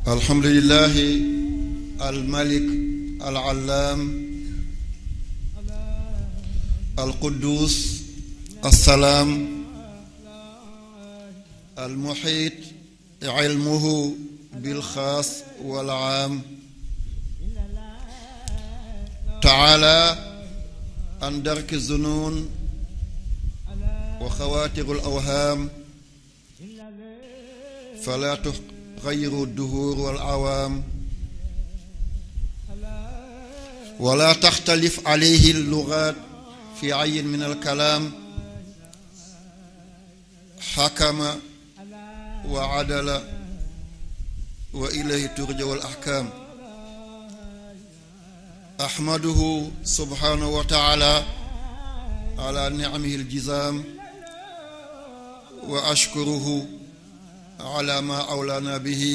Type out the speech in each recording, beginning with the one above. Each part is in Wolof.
alhamdulillahi almalik alallaam alquddus assalaam almuhiit ilmuhu bilxaas walaam taala an darki zunuun wa xawaatiru alawhaam falaa tuxayyiru duhuur wal awaam wala taxtalif alayhi lugaat fi ayin min alkalaam xakama wa adala wa ilayhi turjaw al ahkaam ahmaduhu subhaanahu wa taala ala nicamihi aljizaam wa ashkuruhu ala ma awlaana bihi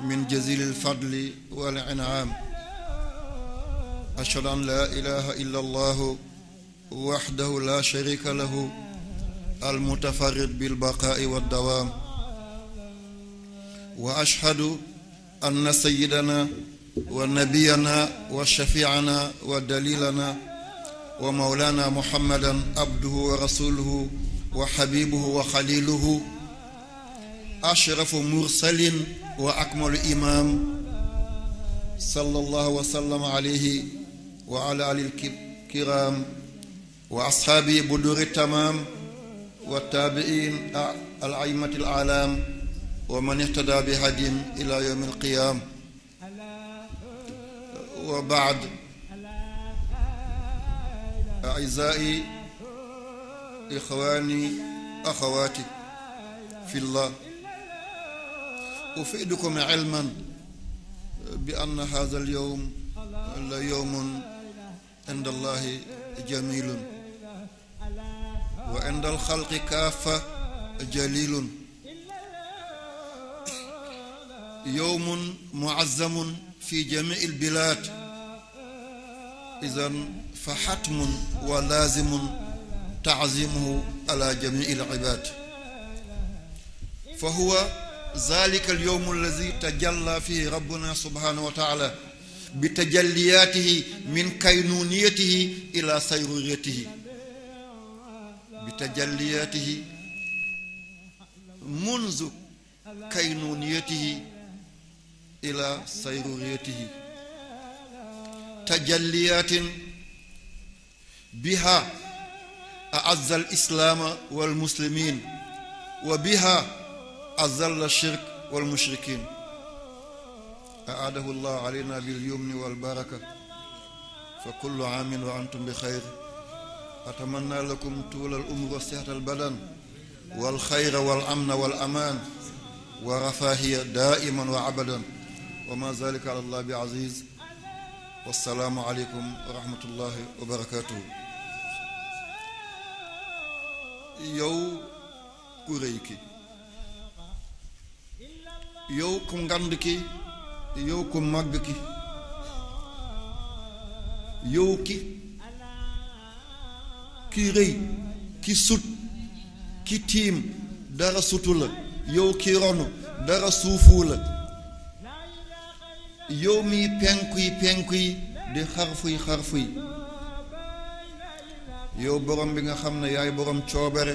min jazili alfadli wal in'aam ashhadu an laa ilaaha illa allahu wahdahu laa shariika lahu almutafarrid bilbaqaa'i waddawaam wa ashhadu anna sayyidana wa nabiyana wa shafiicana wa dalilana wa mawlaana muhammadan abduhu wa rasuluhu wa habibuhu wa xaliluhu ashrafu mursalin wa akmalu imaam sallallahu wa sallam alayhi wa ala alil kiraam wa ashaabi buduri tamaam wa taabiin al a'immati al a'laam wa man ihtada bi hadihim ila yawmi al qiyaam wa ba'd a'izaa'i ixwaani axawaati fillah ufiidukum ilman bi anna haadha al yawm la yawmun inda allahi jamilun wa inda al xalqi kaafa jalilun yawmun muazzamun fi jamii al bilaad idan fa xatmun wa laazimun taazimuhu ala jamii al ibaad fa huwa zaalika al yawm allazi tajalla fihi rabbuna subhaanahu wa taala bi tajalliyaatihi min kaynuniyatihi ila sayruriyatihi bi tajalliyaatihi munzu kaynuniyatihi ila sayruriyatihi tajalliyaatin biha a'azza al-islaama wal muslimiin wa biha azalla ash-shirk wal mushrikiin aadahu llah alayna bil yumni wal baraka fa kullu aamin wa antum bi xayr atamanna lakum tuula al umri wa sihhata al badan wal xayra wal amna wal amaan wa rafaahiya daa'iman wa abadan wa ma zaalika ala llah bi aziz wassalaamu aleykum wa rahmatullahi wa barakaatuhu. yow ku rëy ki, yow ku ngand ki, yow ku màgg ki, yow ki rëy ki sut ki tiim dara sutu la, yow ki ronu dara suufu la, yow mi penku yi di xarfu yi yow borom bi nga xam ne yaay borom coobare,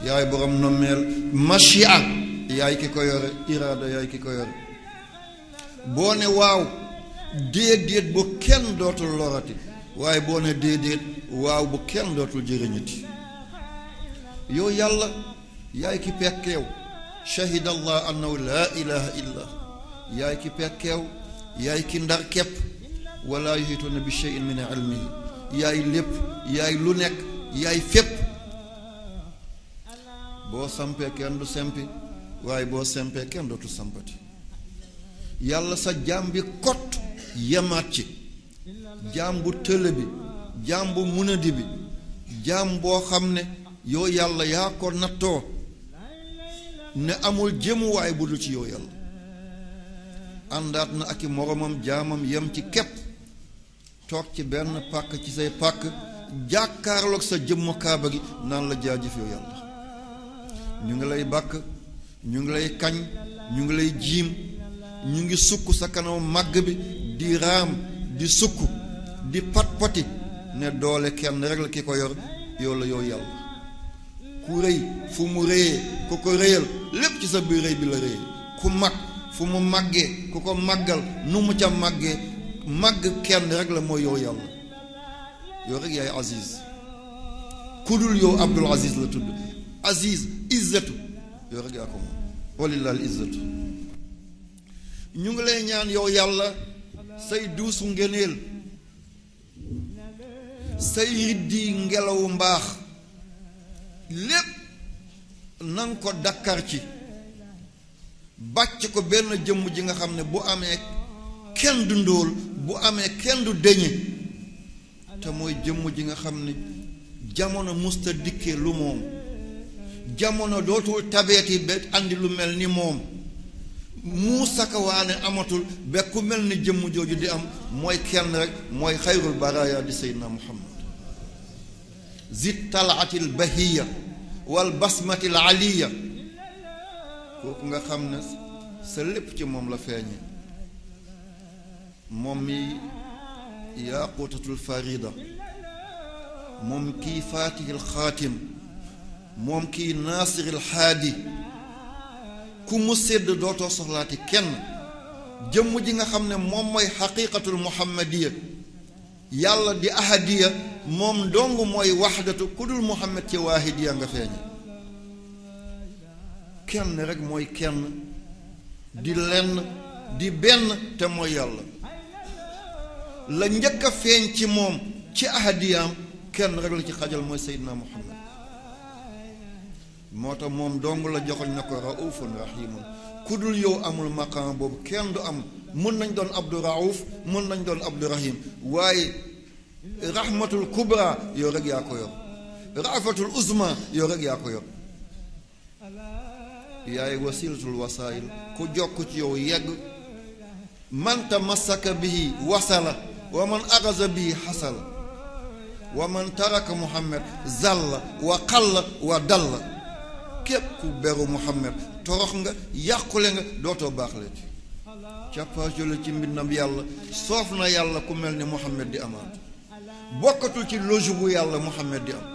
yaay borom nommeel, machia yaay ki ko yore, iraada yaay ki ko yore. boo ne waaw déedéet bu kenn dootul lorati, waaye boo ne déedéet waaw bu kenn dootul jëriñati. yow yàlla yaay ki pekkeew, shahida allah annahu laa ilaha illa, yaay ki pekkeew, yaay ki ndar kepp, wala yuhituuna bi shay'in min ilmihi, yaay lépp, yaay lu nekk, yaay fépp. boo sampee kenn du sempi, waaye boo sempee kenn dootul sampati. yàlla sa jaam bi kot yemaat ci, jaam bu tële bi, jaam bu munadi bi, jaam boo xam ne yow yàlla yaa ko nattoo ne amul jëmuwaay bu dul ci yow yàlla. àndaat na ak i moromam jaamam yem ci képp, toog ci benn pàkk ci say pàkk, jàkkaarloog sa jëmmu kaaba gi naan la jaajëf yow yàlla. ñu ngi lay bàkk ñu ngi lay kañ, ñu ngi lay jiim, ñu ngi sukk sa kanam màgg bi di raam di sukk di pat-pati ne doole kenn rek la ki ko yor yow la yow yàlla. ku rëy fu mu rëyee ku ko rëyal lépp ci sa biir rëy bi la rëyee. ku mag fu mu màggee ku ko màggal nu mu ca màggee màgg kenn rek la mooy yow yàlla. yow rek yaay Aziz. ku dul yow Abdul Aziz la tudd. Aziz izzatu yow rek yaa ko moom. walillahi al izzatu. ñu ngi lay ñaan yow yàlla say duusu ngeneel, say riddi ngelawu mbaax lépp nanga ko dakkar ci bàcc ko benn jëmm ji nga xam ne bu amee kenn du ndóol, bu amee kenn du deñe, te mooy jëmm ji nga xam ne jamono musta dikkee lu moom, jamono dootul tabeeti ba andi lu mel ni moom, mu sakawaane amatul ba ku mel ni jëmm jooju di am, mooy kenn rek, mooy xayrul baraaya di seydina muhammad zit talaatil bahiya wal basmatil aliya. kooku nga xam ne sa lépp ci moom la feeñe, moom mi yaaqutatul farida, moom kii faatihil xaatim, moom kii naasiril haadi. ku mu sédd dootoo soxlaati kenn. jëmm ji nga xam ne moom mooy xaqiqatul muhammadiya, yàlla di ahadiya, moom dong mooy waxdatu, ku dul muhammad ci waahidiya nga feeñe. kenn rek mooy kenn, di lenn di benn, te mooy yàlla. la njëkk a feeñ ci moom ci ahadiyaam kenn rek la ci xajal mooy seydina muhammad. moo tax moom dong la joxoñ na ko raufun rahimun. ku dul yow amul maqaam boobu, kenn du am. mën nañ doon abdu rauf, mën nañ doon abdu rahim, waaye rahmatul kubra yow rek yaa ko yor, rafatul uzma yow rek yaa ko yor. yaay wasilatul wasail, ku jokk ci yow yegg. man tamassaka bihi wasala wa man agaza bihi xasala wa man taraka muhammad zalla wa qalla wa dalla. képp ku beru muhammad torox nga, yàqule nga, dootoo baax la ci càppaajole ci mbindam yàlla. soof na yàlla ku mel ni muhammad di amaat, bokkatul ci logique bu yàlla muhammad di am.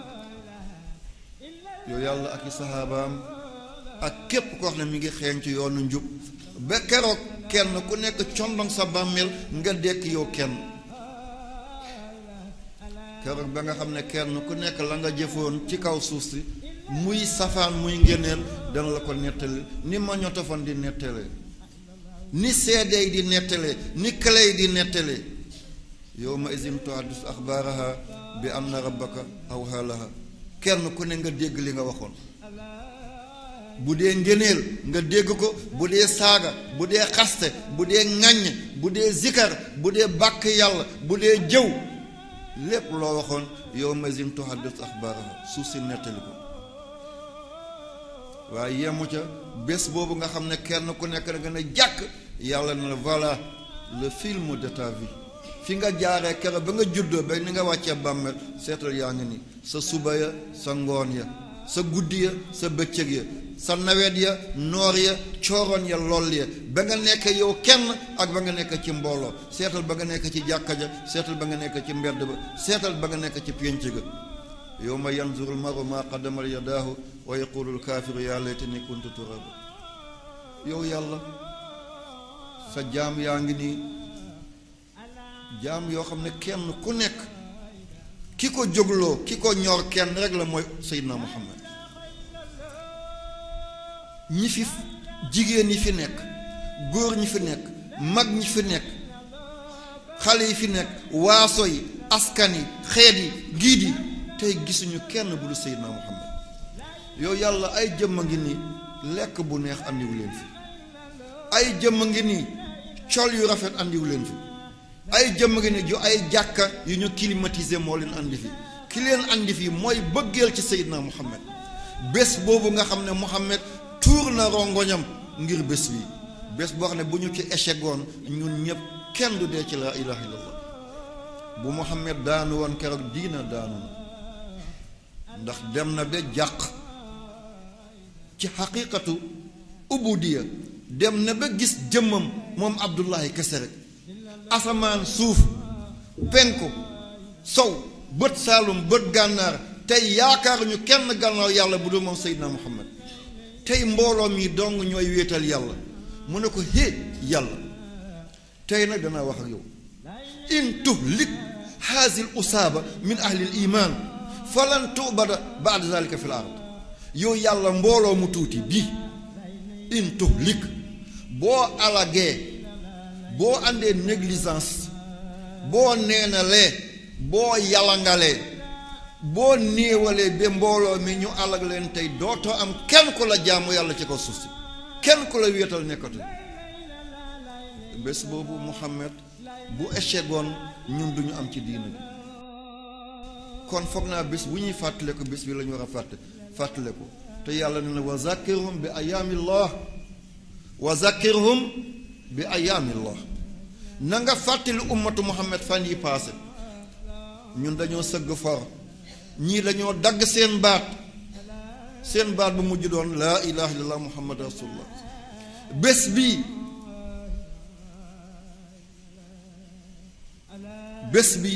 yow yàlla ak i saxaabaam ak képp koo xam ne mi ngi xeeñ ci yoonu njub ba keroog kenn ku nekk condong sa bàmmeel nga dekk yow kenn. keroog ba nga xam ne kenn ku nekk la nga jëfoon ci kaw suuf si, muy safaan muy ngeneel, dana la ko nettali ni ma ñotofan di nettalee, ni seedeey di nettalee, ni clé di nettalee. yawma izin tuhaddis axbaaraha bi anna rabbaka awhaa laha. kenn ku ne nga dégg li nga waxoon. bu dee ngeneel nga dégg ko, bu dee saaga, bu dee xaste, bu dee ŋàññ, bu dee zikar, bu dee bàkk yàlla, bu dee jëw, lépp loo waxoon yawma izin tuhaddis axbaaraha, suuf si nettali ko. waaye yemu ca, bés boobu nga xam ne kenn ku nekk nga ne jàkk, yàlla na la voilà le film de ta vie. fi nga jaaree keroog ba nga juddoo ba ni nga wàccee bàmmeel, seetal yaa ngi ni sa suba ya, sa ngoon ya, sa guddi ya, sa bëccëg ya, sa nawet ya, noor ya, cooroon ya, lool ya, ba nga nekk yow kenn ak ba nga nekk ci mbooloo. seetal ba nga nekk ci jàkka ja, seetal ba nga nekk ci mbedd ba, seetal ba nga nekk ci pénc ga. yawma yanzuru al-mar'u maa qaddamat yadaahu wa yaqulu al-kaafiru yaa laytanii kuntu turaaba. yow yàlla sa jaam yaa ngi nii, jaam yoo xam ne kenn ku nekk ki ko jógloo, ki ko ñor kenn rek la mooy seydina muhammad. ñi fi jigéen ñi fi nekk, góor ñi fi nekk, mag ñi fi nekk, xale yi fi nekk, waaso yi, askan yi, xeet yi, giid yi, tey gisuñu kenn bu dul seydina muhammad. yow yàlla ay jëmm a ngi nii lekk bu neex andiwu leen fi, ay jëmm a ngi nii col yu rafet andiwu leen fi, ay jëmm a ngi nii ju ay jàkka yu ñu climatisé moo leen andi fi. ki leen andi fi mooy bëggeel ci seydina muhammad. bés boobu nga xam ne muhammad tuur na rongoñam ngir bés bi, bés boo xam ne bu ñu ci échec woon ñun ñëpp kenn du dee ci laa ilaha illallah. bu muhammad daanu woon keroog diina daanu na, ndax dem na ba jàq ci xaqiqatu ubudiya dem na ba gis jëmmam moom Abdullahi kese rek asamaan suuf penku sow bët saalum bët gànnaar tey yaakaaruñu kenn gannaaw yàlla bu dul moom Seydina Muhammad tey mbooloo mi dong ñooy wéetal yàlla mu ne ko hé yàlla tey nag danaa wax ak yow in tuhlik haazil usaaba min ahlil iman falan tubada baada zalika fil ard yow yàlla mbooloo mu tuuti bii in tuhlik boo alagee boo àndee négligence boo neenalee boo yalangalee boo néewalee ba mbooloo mi ñu alag leen tey dootoo am kenn ku la jaamu yàlla ci ko suuf si kenn ku la wéetal nekkatu bés boobu Muhammad bu échec woon ñun duñu am ci diina bi kon foog naa bés bu ñuy fàttale ko bés bi la ñu war a fàttale ko te yàlla ne na wa zakkirhum bi ayaamillah wa zakkirhum bi ayaamillah na nga fàttali ummatu Muhammad fan yi paase ñun dañoo sëgg for ñii dañoo dagg seen baat bu mujj doon laa ilaha illallah muhammad rasulullah bés bi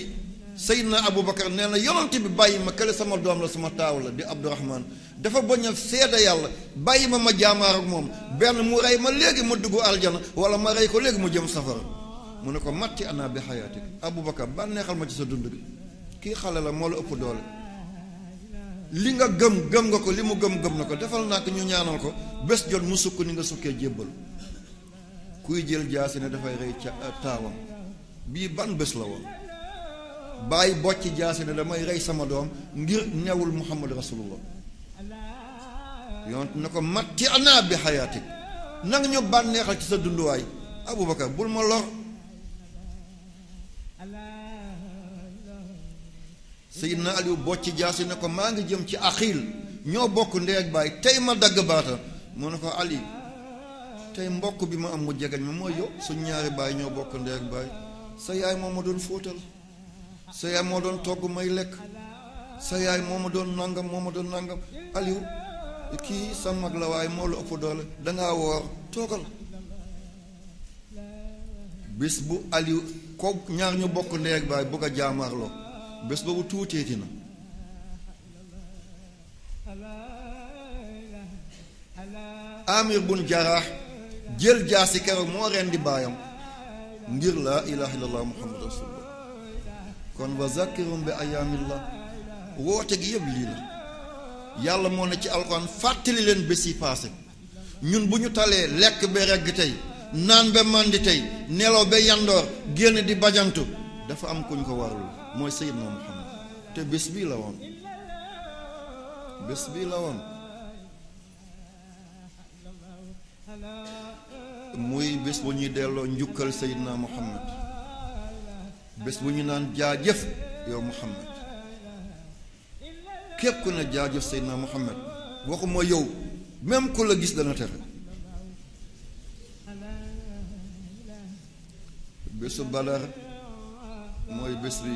Seydina Aboubacar nee na yonent bi bàyyi ma kële sama doom la sama taaw la di Abdourahman dafa bañ a seede yàlla bàyyi ma jaamaar ak moom benn mu rey ma léegi ma dugg aljana wala ma rey ko léegi mu jëm safara mu ne ko matti ana bi xayaatik Aboubacar bànneexal ma ci sa dund bi kii xale la moo la ëpp doole li nga gëm nga ko li mu gëm na ko defal naa ko ñu ñaanal ko bés jot mu sukk ni nga sukkee jébbal kuy jël jaasi ne dafay rey ca taawam bii ban bés la woon bàyyi bocci jaasi ne damay rey sama doom ngir newul muhammad rasulullah yonent ne ko matti ana bi xayaatik nanga ñu bànneexal ci sa dunduwaay Aboubacar bul ma lor Seydina Aliou bocci jaasi ne ko maa ngi jëm ci axiil ñoo bokk ndey ak baay tey ma dagg baata mu ne ko Ali tey mbokk bi ma am mu jegeñ ma mooy yow suñ ñaari baay ñoo bokk ndey ak baay sa yaay moo ma doon fóotal sa yaay moo doon togg may lekk sa yaay moo ma doon nangam Aliou kii sa mag la waaye moo la ëpp doole dangaa woor toogal bés bu Aliou ko ñaar ñu bokk ndey ak baay bugg a jaamaarloo bés boobu tuuteeti na Amir bun Jaraax jël jaasi keroog moo rendi baayam ngir laa ilaha illallah muhammad rasulullah kon wa zakkirum bi ayaamillah woote gi yëpp lii la yàlla moo ne ci alxuraan fàttali leen bés yi paase ñun bu ñu talee lekk ba regg tey naan ba màndi tey nelaw ba yandoor génn di bajantu dafa am kuñ ko warul mooy Seydina Muhammad te bés bii la woon muy bés bu ñuy delloo njukkal Seydina Muhammad bés bu ñu naan jaajëf yow Muhammad képp ku ne jaajëf Seydina Muhammad waxuma yow même ku la gis dana tere bésu Badar mooy bés bi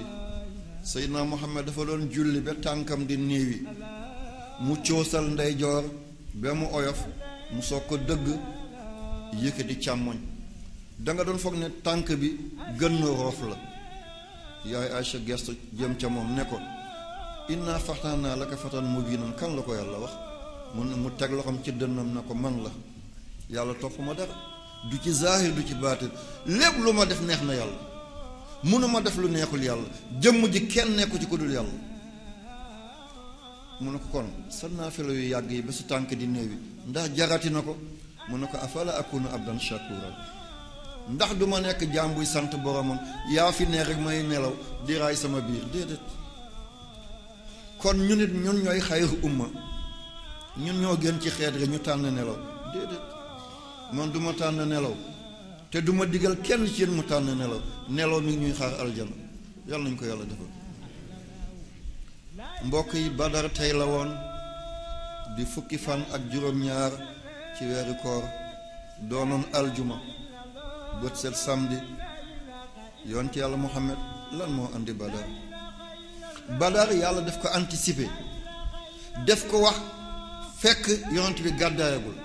Seydina Muhammad dafa doon julli ba tànkam di néewi mu coosal ndeyjoor ba mu oyof mu soog ko dëgg yëkkati càmmoñ danga doon foog ne tànk bi gën na roof la yaay Aysa gestu jëm ca moom ne ko inna fatahnaa laka fatan mubiinan kan la ko yàlla wax mu teg loxoom ci dënnam na ko man la yàlla topp ma dara du ci zaahir du ci baatin lépp lu ma def neex na yàlla mënuma def lu neexul yàlla jëmm ji kenn nekku ci ko dul yàlla mu ne ko kon sa naafila yu yàgg yi ba su tànk di néewi ndax jarati na ko mu ne ko afala akunu abdan shakuran ndax du ma nekk jaam buy sant boromam yaa fi ne rek may nelaw di raay sama biir déedéet kon ñu nit ñun ñooy xayru umma ñun ñoo gën ci xeet rek ñu tànn nelaw déedéet man du ma tànn nelaw te du ma digal kenn ci yéen mu tànn nelaw mi ngi ñuy xaar aljana yàlla nañu ko yàlla defal mbokk yi Badar tey la woon di fukki fan ak juróom-ñaar ci weeru koor doonoon aljuma bët set samedi yonent yàlla Muhammad lan moo andi Badar yàlla daf ko anticiper def ko wax fekk yonent bi gàddaayagul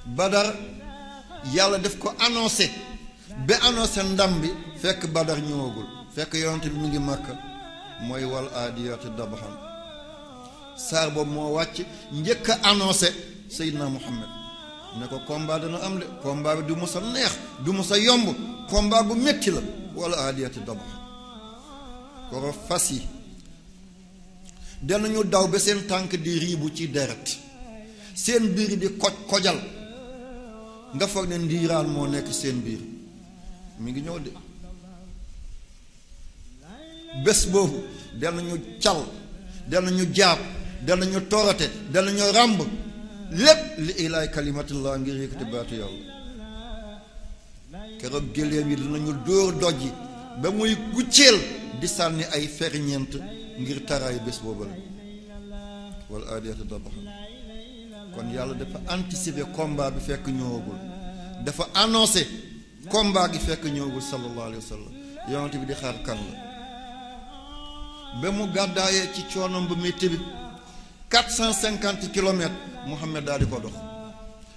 Badar yàlla def ko annoncé ba annoncé ndam bi fekk Badar ñëwagul fekk yonent bi mu ngi Makka mooy wal aadiyaati dabaxan saar boobu moo wàcc njëkk a annoncé Seydina Muhammad ne ko combat dana am de combat bi du musa neex du musa yomb combat bu metti la wal aadiyaati dabaxan koro fas yi danañu daw ba seen tànk di riibu ci deret seen biir di kojal nga foog ne ndiiraan moo nekk seen biir mi ngi ñëw de bés boobu danañu cal danañu jaab danañu torate danañu ràmb lépp li ilaay kalimatullah ngir yëkkati baatu yàlla keroog géléem yi dinañu dóor doj yi ba muy gucceel di sànni ay ferñeent ngir taraayu bés boobu la wala aadiyati dabaxan kon yàlla dafa anticiper combat bi fekk ñëwagul dafa annoncé combat gi fekk ñëwagul sallallahu alayhi wa sallam yonent bi di xaar kan la ba mu gàddaayee ci coonom bu métti bi 450 kilomètres Muhammad daal di ko dox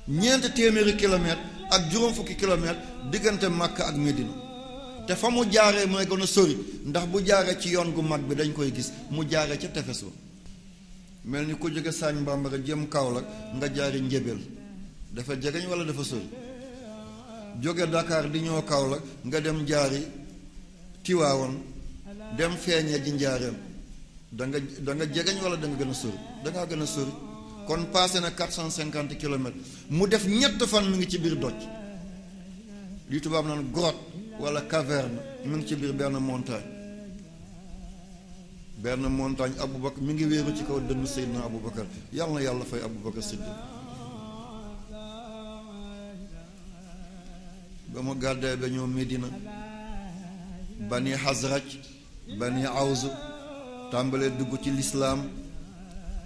400 kilomètres ak juróom fukki kilomètres diggante Makka ak Medina te fa mu jaaree mooy gën a sori ndax bu jaaree ci yoon gu mag bi dañ koy gis mu jaaree ca tefes wa mel ni ku jóge Sagne Bambara jëm Kaolack nga jaari Njébel dafa jegeñ wala dafa sori jóge Dakar di ñëw Kaolack nga dem jaari Tiwaawoon dem feeñee ji njaareem da nga jegeñ wala da nga gën a sori da ngaa gën a sori kon passé na 450 kilomètres mu def ñett fan mi ngi ci biir doj li tubaab naan grotte wala caverne mi ngi ci biir benn montagne Aboubacar mi ngi wéeru ci kaw dënnu Seydina Aboubacar yàlla na yàlla fay Aboubacar Siddiq ba mu gàddee ba ñëw Medina bani Hazraj bani Awz tàmbalee dugg ci lislaam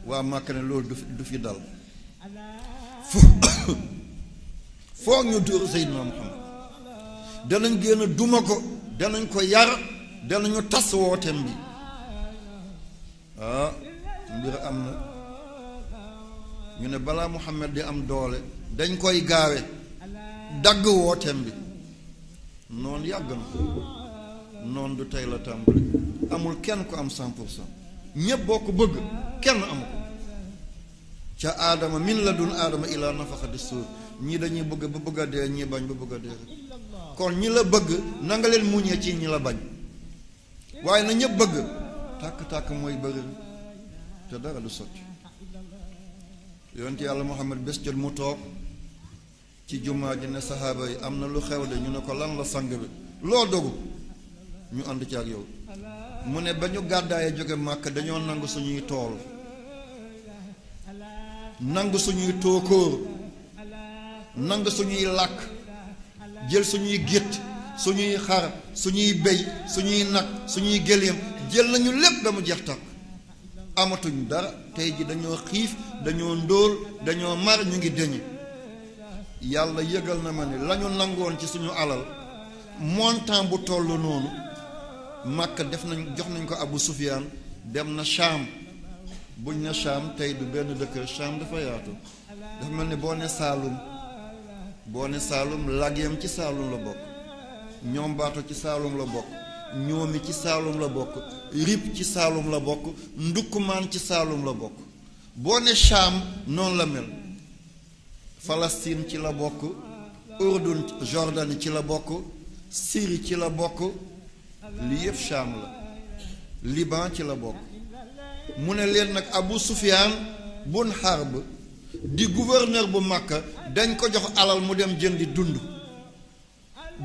waa Màkka ne loolu du fi dal foog ñu dóor Seydina Muhammad danañ génn duma ko danañ ko yar danañu tas wooteem bi mbir am na ñu ne balaa Muhammad di am doole dañ koy gaawe dagg wooteem bi noonu yàgg na noonu du tey la tàmbali amul kenn ku am 100% ñépp boo ko bëgg kenn amu ko ca aadama min la dun aadama ilaa nafaxati suur ñii dañuy bëgg ba bëgg a dee ñii bañ ba bëgg a dee rek kon ñi la bëgg na nga leen muñee ci ñi la bañ waaye na ñépp bëgg tàkk-tàkk mooy bëri te dara du sotti yonent yàlla Muhammad bés jot mu toog ci jumaa ji ne saxaaba yi am na lu xew de ñu ne ko lan la sang bi loo dogu ñu ànd ci ak yow mu ne ba ñu gàddaayee jóge Màkka dañoo nangu suñuy tool nangu suñuy tóokóor nangu suñuy làkk jël suñuy gétt suñuy xar suñuy béy suñuy nag suñuy géléem jël nañu lépp ba mu jeex tàkk amatuñ dara tey ji dañoo xiif dañoo ndóol dañoo mar ñu ngi deñe yàlla yëgal na ma ne lañu nangoon ci suñu alal montant bu toll noonu Makka def nañ jox nañ ko Abu Sufyaan dem na Shaam buñ ne Shaam tey du benn dëkk Shaam dafa yaatu dafa mel ni boo ne Saalum Lageem ci Saalum la bokk ñoom baato ci Saalum la bokk ñoomi ci Saalum la bokk Rip ci Saalum la bokk Ndukkumaan ci Saalum la bokk boo ne Shaam noonu la mel Palestine ci la bokk Urdun Jordanie ci la bokk Syrie ci la bokk li yëpp Shaam la Liban ci la bokk mu ne leen nag Abu Sufyaan bun Harb di gouverneur bu Makka dañ ko jox alal mu dem jëndi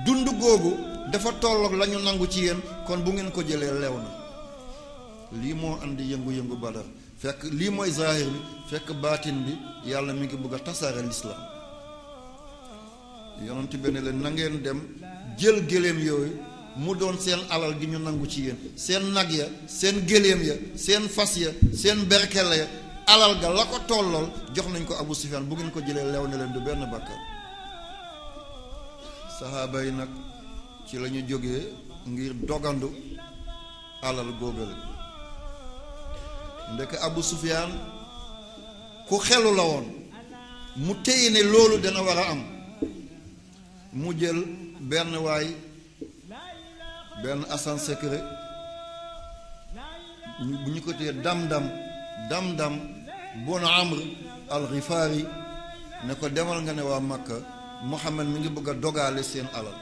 dund googu dafa tolloog la ñu nangu ci yéen kon bu ngeen ko jëlee lew na lii moo andi yëngu-yëngu Badar fekk lii mooy zahir bi fekk baatin bi yàlla mi ngi bëgg a tasaare lislaam yonent bi ne leen na ngeen dem jël géléem yooyu mu doon seen alal gi ñu nangu ci yéen seen nag ya seen géléem ya seen fas ya seen berkele ya alal ga la ko tollool jox nañ ko Abu Sufyaan bu ngeen ko jëlee lew ne leen du benn bàkkaar saxaaba yi nag ci la ñu jógee ngir dogandu alal góogale ndeke Abu Sufyaan ku xelu la woon mu téye ne loolu dana war a am mu jël benn waay benn agent secret bu ñu ko téye Damdam bun Amr al-Ghifari ne ko demal nga ne waa Makka Muhammad mi ngi bëgg a dogaale seen alal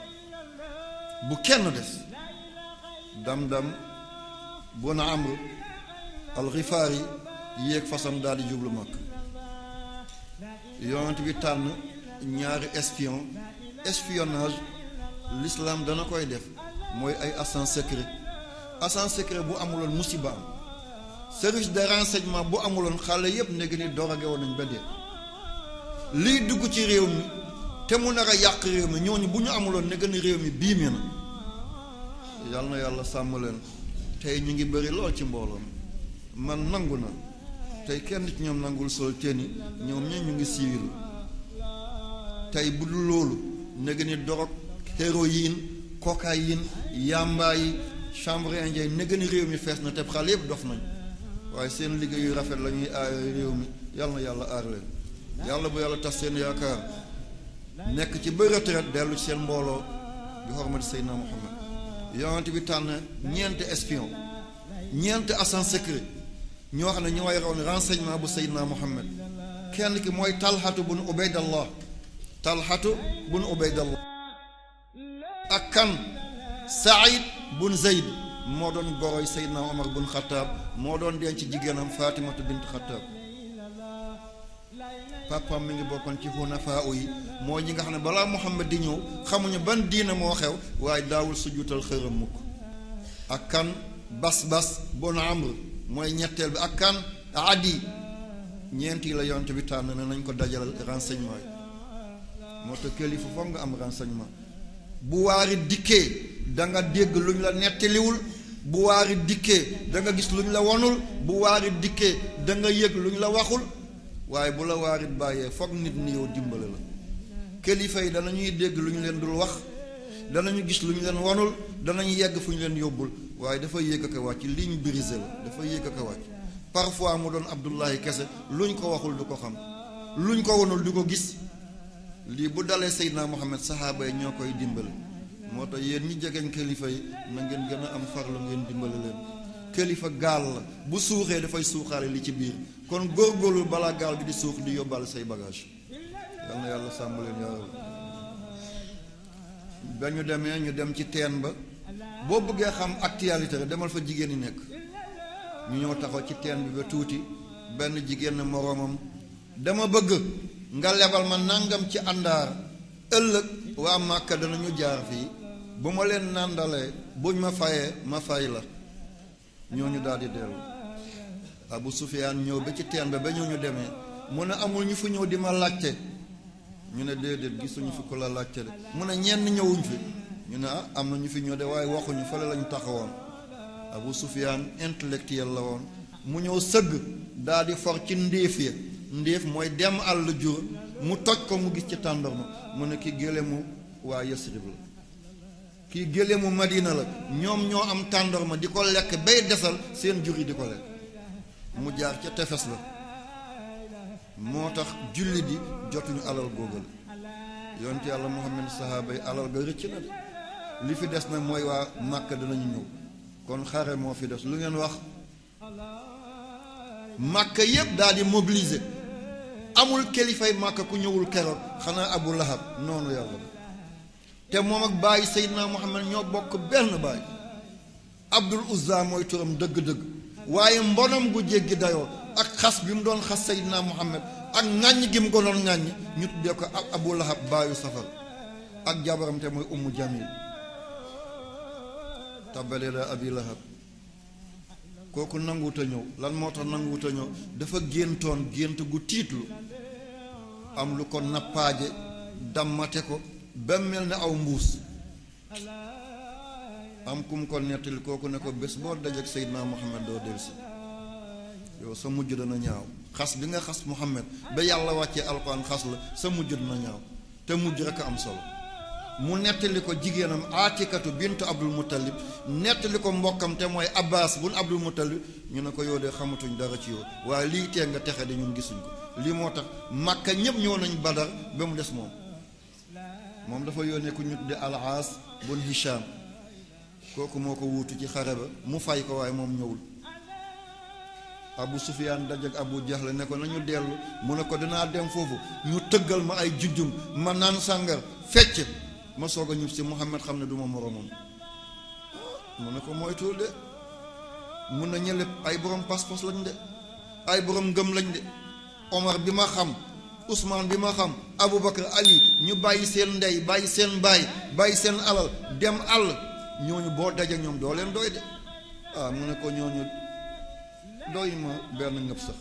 bu kenn des Damdam bun Amr al-Ghifari yéeg fasam daal di jublu Makka yonent bi tànn ñaari espionnage l'islam dana koy def mooy ay agent secret bu amuloon musiba am service de renseignement bu amuloon xale yépp néegi ni dorogé woon nañ ba dee liy dugg ci réew mi te mu nar a yàq réew mi ñooñu bu ñu amuloon néegi ni réew mi biime na yal na yàlla sàmm leen tey ñu ngi bëri lool ci mbooloo man nangu na tey kenn ci ñoom nangul sol tenni ñoom ñe ñu ngi civil tey bu dul loolu néegi ni dorog héroïne cocaïne yamba yi chanvre indien néegi ni réew mi fees na te xale yépp dof nañ waaye seen liggéey yu rafet la ñuy aar réew mi yàlla na yàlla aar leen yàlla bu yàlla tas seen yaakaar nekk ci ba retraite dellu ci seen mbooloo bi xormati Seydina Muhammad yonent bi tànn ñeenti espion ñeenti agent secret ñoo xam ne ñoo yoroon renseignement bu Seydina Muhammad kenn ki mooy Talhatu bun Ubaydallah ak kan Saïd bun Zayd moo doon goroy Seydina Omar bun Xattaab moo doon denc jigéenam Fatimatu bint Xattaab papam mi ngi bokkoon ci xunafaa yi moo ñi nga xam ne balaa Muhammad di ñëw xamuñu ban diina moo xew waaye daawul sujjutal xërëm mukk ak kan Bas bun Amr mooy ñetteel bi ak kan Adi ñeent yi la yonent bi tànn ne nañ ko dajalal renseignement yi moo tax kilifa foog nga am renseignement bu waari dikkee da nga dégg lu ñu la nettaliwul bu waari dikkee da nga gis lu ñu la wonul bu waari dikkee da nga yëg lu ñu la waxul waaye bu la waarit bàyyee foog nit ni yow dimbale la kilifa yi danañuy dégg lu ñu leen dul wax danañu gis lu ñu leen wonul danañu yegg fu ñu leen yóbbul waaye dafa yéeg ak a wàcc ligne brisée la dafa yéeg ak a wàcc parfois mu doon Abdullahi kese luñ ko waxul du ko xam luñ ko wonul du ko gis lii bu dalee Seydina Muhammad saxaaba yi ñoo koy dimbale moo tax yéen ñi jegeñ kilifa yi na ngeen gën a am farlu ngeen dimbale leen kilifa gaal la bu suuxee dafay suuxaale li ci biir kon góorgóorlu balaa gaal gi di suux di yóbbaale say bagage yal na yàlla sàmm leen yàlla ba ñu demee ñu dem ci teen ba boo bëggee xam actualité rek demal fa jigéen ñi nekk ñu ñëw taxaw ci teen bi ba tuuti benn jigéen moroomam dama bëgg nga lebal ma nangam ci àndaar ëllëg waa Màkka danañu jaar fii bu ma leen nàndalee buñ ma fayee ma fay la ñooñu daal di dellu Abu Sufyaan ñëw ba ci teen ba ñooñu demee mu ne amul ñu fi ñëw di ma laajte ñu ne déedéet gisuñu fi ko la laajte de mu ne ñenn ñëwuñ fi ñu ne am na ñu fi ñëw de waaye waxuñu fële lañu taxawoon Abu Sufyaan intellectuel la woon mu ñëw sëgg daal di for ci ndéef ya ndéef mooy dem àll jur mu toj ko mu gis ci tàndarma mu ne ki gélému waa Yasrib la kii gélému Madina la ñoom ñoo am tàndarma di ko lekk bay desal seen jur yi di ko lekk mu jaar ca tefes la moo tax julli di jotuñu alal googal yonent yàlla Muhammad sahaaba yi alal ga rëcc na de li fi des nag mooy waa Màkka danañu ñëw kon xare moo fi des lu ngeen wax Màkka yépp daal di mobiliser amul kilifay Màkka ku ñëwul keroog xanaa Abu Lahab noonu yàlla te moom ak bàyyi Seydina Muhammad ñoo bokk benn baay Abdul Uzza mooy turam dëgg-dëgg waaye mbonam gu jéggi dayoo ak xas bi mu doon xas Seydina Muhammad ak ŋàññ gi mu ko doon ŋàññ ñu tuddee ko Abu Lahab baayu safar ak jabaram te mooy Ummu Jamil tabbat yadaa Abi Lahab kooku nanguwut a ñëw lan moo tax nanguwut a ñëw dafa géntoon gént gu tiitlu am lu ko nappaaje dammate ko ba mel ne aw mbuus am kum ko nettali kooku ne ko bés boo dajeek Seydina Muhammad doo delsi yow sa mujj dana ñaaw xas bi nga xas Muhammad ba yàlla wàccee alxuraan xas la sa mujj dana ñaaw te mujj rek a am solo mu nettali ko jigéenam Aatikatu bintu Abdul Muttalib nettali ko mbokkam te mooy Abbas bun Abdul Muttalib ñu ne ko yow de xamatuñ dara ci yow waaye lii tee nga texe de ñun gisuñ ko lii moo tax Makka ñëpp ñëw nañ Badar ba mu des moom dafa yónnee ku ñu tudde Al-Aas bun Hisham kooku moo ko wuutu ci xare ba mu fay ko waaye moom ñëwul. Abu Sufyaan dajak Abu Jahl ne ko nañu dellu mu ne ko dinaa dem foofu ñu tëggal ma ay jujjum ma naan sàngar fecc ma soog a ñib si Muhammad xam ne du ma moromam mu ne ko moytul de mun na ñëlépp ay borom pas-pas lañ de ay borom ngëm lañ de Omar bi ma xam Ousmane bi ma xam Aboubacar Ali ñu bàyyi seen ndey bàyyi seen baay bàyyi seen alal dem àll ñooñu boo dajak ñoom doo leen doy de mu ne ko ñooñu doy ma benn ngëb sax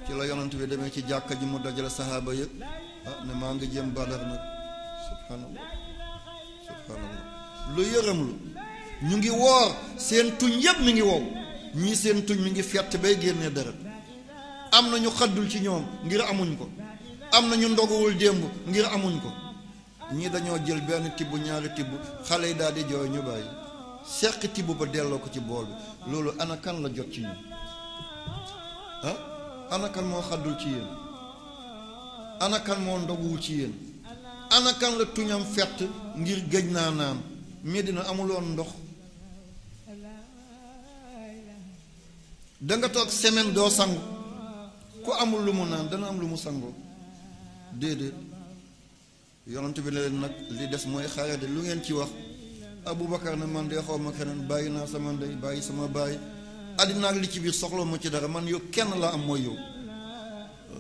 ci la yonent bi demee ci jàkka ji mu dajale saxaaba yëpp ne maa ngi jëm Badar nag subhanallah lu yërëm lu ñu ngi woor seen tuñ yëpp mi ngi wow ñii seen tuñ mi ngi fett bay génnee deret am na ñu xaddul ci ñoom ngir amuñ ko am na ñu ndoguwul démb ngir amuñ ko ñii dañoo jël benn tibb ñaari tibb xale yi daal di jooy ñu bàyyi seq tibb ba delloo ko ci bool bi loolu ana kan la jot ci ñun ana kan moo xaddul ci yéen ana kan moo ndoguwul ci yéen ana kan la tuñam fett ngir géej naa naan Medina amuloon ndox danga toog semaine doo sangu ku amul lu mu naan dana am lu mu sangoo déedéet yonent bi ne leen nag li des mooy xare de lu ngeen ci wax Aboubacar ne man de xaw ma keneen bàyyi naa sama ndey bàyyi sama baay àddina ak li ci biir soxla ma ci dara man yow kenn la am mooy yow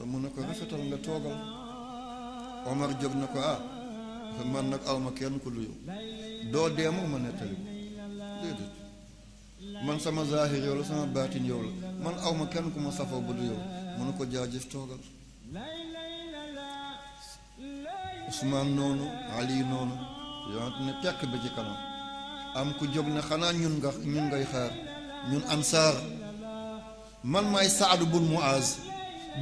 mu ne ko rafetal nga toogal Omar jóg na ko man nag awma kenn ku lu yow doo dee ma nettali déedéet man sama zahir yow la sama baatin yow la man awma kenn ku ma safoo bu du yow mu ne ko jaajëf toogal Ousmane noonu Ali noonu yonent ne tekk ba ci kanam am ku jóg ne xanaa ñun ngay xaar ñun ansaar man maay Saad bun Muaz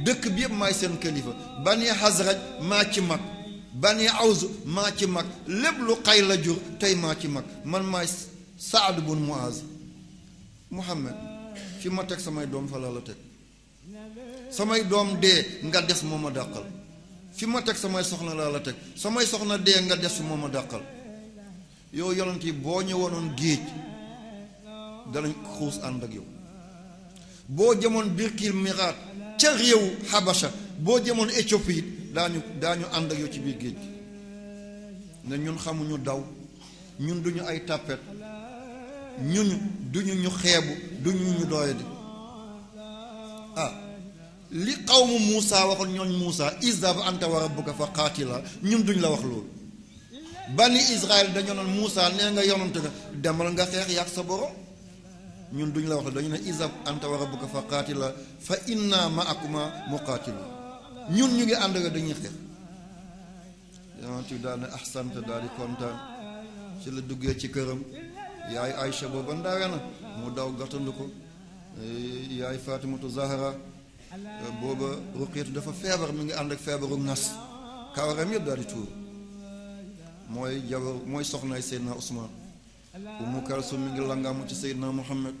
dëkk bi yëpp maay seen kilifa Bani Hazraj maa ci mag Bani Aws maa ci mag lépp lu xay la jur tey maa ci mag man maay Saad bun Muaz Muhammad fi ma teg samay doom fa laa la teg samay doom dee nga des moo ma dàqal fi ma teg samay soxna laa la teg samay soxna dee nga des moo ma dàqal yow yonent yi boo ñëwoonoon géej danañ xuus ànd ak yow boo jëmoon Birkil Miraat ca réewu Habasha boo jëmoon Éthiopie it daañu ànd ak yow ci biir géej gi ne ñun xamuñu daw ñun duñu ay tàppet ñun duñu ñu xeebu duñu ñu doyadi li qawmu Muusa waxoon ñooñ Muusa izhab anta wa rabbuka fa qaatila ñun duñ la wax loolu bani Israël dañoo noon Muusa nee nga yonante nga demal nga xeex yàq sa borom ñun duñ la wax dañu ne izhab anta wa rabbuka fa qaatila fa inna ma'akuma muqaatilu ñun ñu ngi ànd nga dañuy xeex yonante bi daal ne ahsanta daal di kontaan ci la duggee ci këram yaay Aïcha booba ndawe na mu daw gàttandu ko yaay Fatimatu Zahra booba Ruqeetu dafa feebar mi ngi ànd ak feebaru ngas kawaram yëpp daal di tuur mooy soxnaay Seydina Ousmane Umu Kalsum mi ngi langaamu ci Seydina Muhammad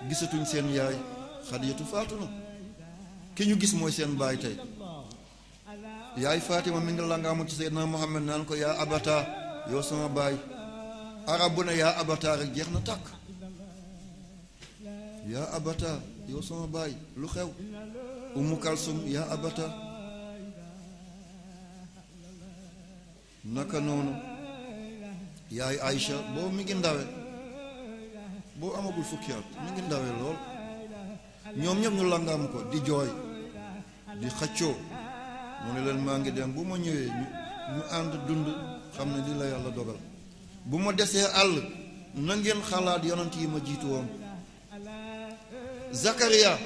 gisatuñ seen yaay Xadijatu faatu na ki ñu gis mooy seen baay tey yaay Fatima mi ngi langaamu ci Seydina Muhammad naan ko yaa abata yow sama baay arab bu ne yaa abata rek jeex na tàkk yaa abata yow sama baay lu xew Umu Kalsum yaa abata naka noonu yaay Aïcha boobu mi ngi ndawe boo amagul fukki at mi ngi ndawe lool ñoom ñëpp ñu langaam ko di jooy di xaccoo mu ne leen maa ngi dem bu ma ñëwee ñu ànd dund xam ne lii la yàlla dogal bu ma desee àll na ngeen xalaat yonent yi ma jiitu woon Zakaria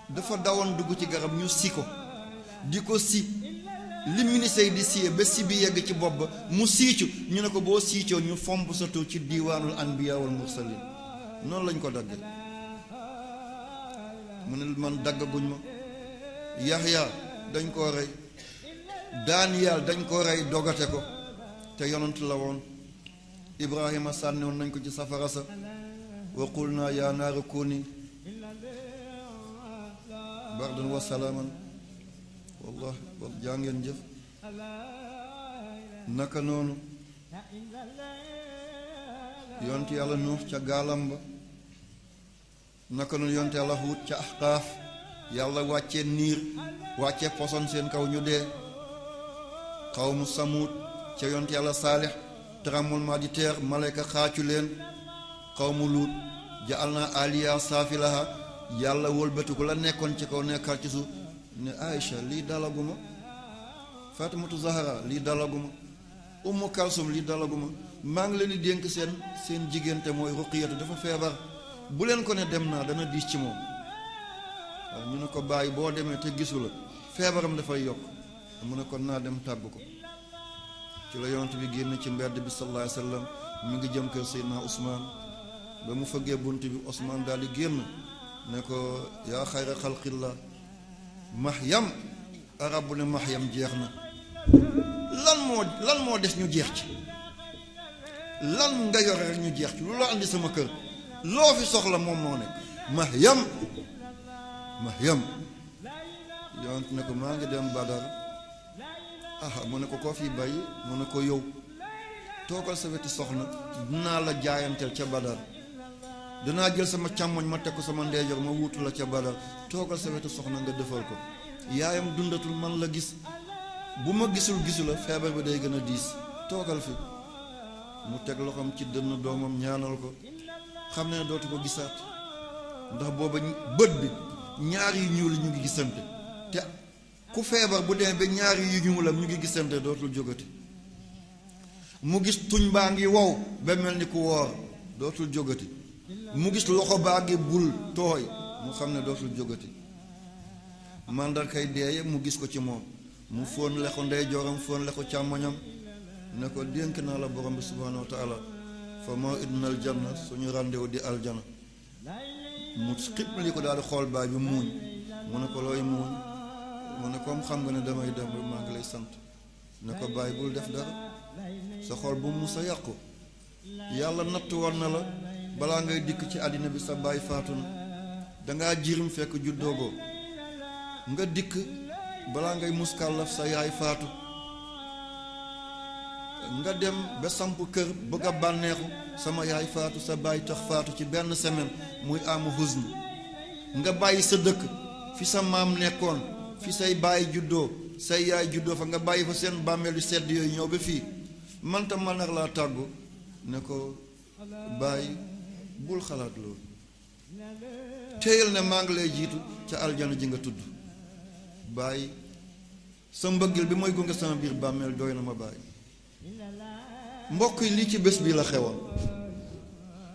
dafa dawoon dugg ci garab ñu si ko di ko si li ministère di siyee ba si bi yegg ci bopp ba mu siicu ñu ne ko boo siicoo ñu fomp sa tur ci diiwaanul anbiya wal mursalin noonu lañ ko dagge mu ne man daggaguñ ma Yaxya dañ koo rey Daaniyal dañ ko rey dogate ko te yonent la woon. Ibrahima sànni woon nañ ko ci safara sa wa qulna yaa naaru kuuni bardan wa salaaman wallahi jaa ngeen jëf. naka noonu yonent yàlla Nuux ca gaalam ba, naka noonu yonent yàlla Huud ca Ahqaaf yàlla wàccee niir wàccee poson seen kaw ñu dee. xawmu Samuud ca yonent yàlla Saalix tremblement de terre malayka xaacu leen. xawmu Luut jaal naa aliya saafilaha yàlla wëlbatiku la nekkoon ci kaw nekkal ci suuf ne Aïcha lii dalaguma, Fatimatu Zahra lii dalaguma, Ummu Kalsum lii dalaguma, maa ngi leen di dénk seen jigéen te mooy Ruqiyatu dafa feebar, bu leen ko ne dem naa dana diis ci moom. waaw ñu ne ko bàyyi boo demee te gisu la feebaram dafay yokk, mu ne kon naa dem tàggu ko. ci la yonent bi génn ci mbedd bi sallallahu alayhi wa sallam mi ngi jëm kër Seydina Ousmane. ba mu fëggee bunt bi Ousmane daal di génn ne ko yaa xayra xalqillah Mahyam, arab bu ne Mahyam jeex na. lan moo des ñu jeex ci, lan nga yore rek ñu jeex ci, lu la andi sama kër loo fi soxla moom moo nekk Mahyam. yonent ne ko maa ngi dem Badar. mu ne ko koo fii bàyyi, mu ne ko yow toogal sa wetu soxna, dinaa la jaayanteel ca Badar, dinaa jël sama càmmoñ ma teg ko sama ndeejoor ma wuutu la ca Badar, toogal sa wetu soxna nga defal ko. yaayam dundatul man la gis, bu ma gisu la feebar bi day gën a diis, toogal fi. mu teg loxoom ci dënn doomam ñaanal ko, xam ne dootu ko gisaat ndax booba bët bi ñaar yu ñuul ñu ngi gisante, te ku feebar bu demee ba ñaar yu ñuulam ñu ngi gisante dootul jógati. mu gis tuñ baa ngi wow ba mel ni ku woor, dootul jógati. mu gis loxo baa ngi bul tooy, mu xam ne dootul jógati. màndarkay deeye mu gis ko ci moom, mu fóon lexu ndeyjooram fóon lexu càmmoñam ne ko dénk naa la borom bi subhaanahu wa taala fa maw'iduna aljanna, suñu rendez-vous di aljana. mu xipli ko daal di xool baay bi muuñ, mu ne ko looy muuñ, mu ne comme xam nga ne damay dem rek maa ngi lay sant. ne ko baay bul def dara, sa xol bu mu sa yàqu, yàlla natt woon na la balaa ngay dikk ci àddina bi sa baay faatu na, dangaa jirim fekk juddoogoo, nga dikk balaa ngay muskàllaf sa yaay faatu, nga dem ba samp kër bëgg a bànneexu sama yaay faatu, sa baay tax faatu ci benn semaine, muy amu huzn. nga bàyyi sa dëkk fi sa maam nekkoon, fi say baay juddoo say yaay juddoo fa, nga bàyyi fa seen bàmmeel yu sedd yooyu ñëw ba fii, man tam ma nar laa tàggu. ne ko bàyyi bul xalaat loolu, téyal ne maa ngi lay jiitu ca aljana ji nga tudd. bàyyi sa mbëggeel bi mooy gunge sama biir bàmmeel doy na ma bàyyi. mbokk yi lii ci bés bi la xewoon,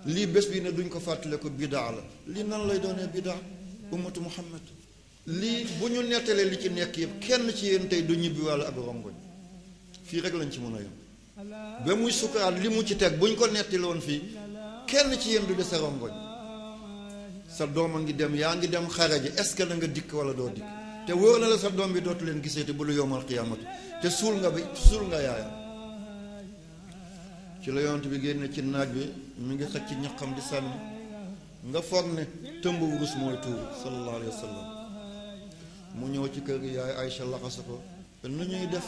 lii bés bi ne duñ ko fàttale ko bidaa la. lii nan lay doonee bidaa ummatu muhammad? lii bu ñu nettalee li ci nekk yëpp kenn ci yéen tey du ñibbi walla ak rongoñ, fii rek lañ ci mën a yem. ba muy sukuraat li mu ci teg buñ ko nettiloon fii kenn ci yéen du dese rongoñ. sa doom a ngi dem, yaa ngi dem xare ji, est-ce que da nga dikk walla doo dikk? te wóor na la sa doom bi dootu leen gisee te bu lu yowmal qiyaamati, te suul nga yaayam. ci la yonent bi génne ci naaj bi, mi ngi xëcc ci ñaqam di sànni, nga foog ne tëmb wurus mooy tuuru sallallahu alayhi wa sallam. mu ñëw ci kër gi yaay Aïcha laxasa ko, nu ñuy def,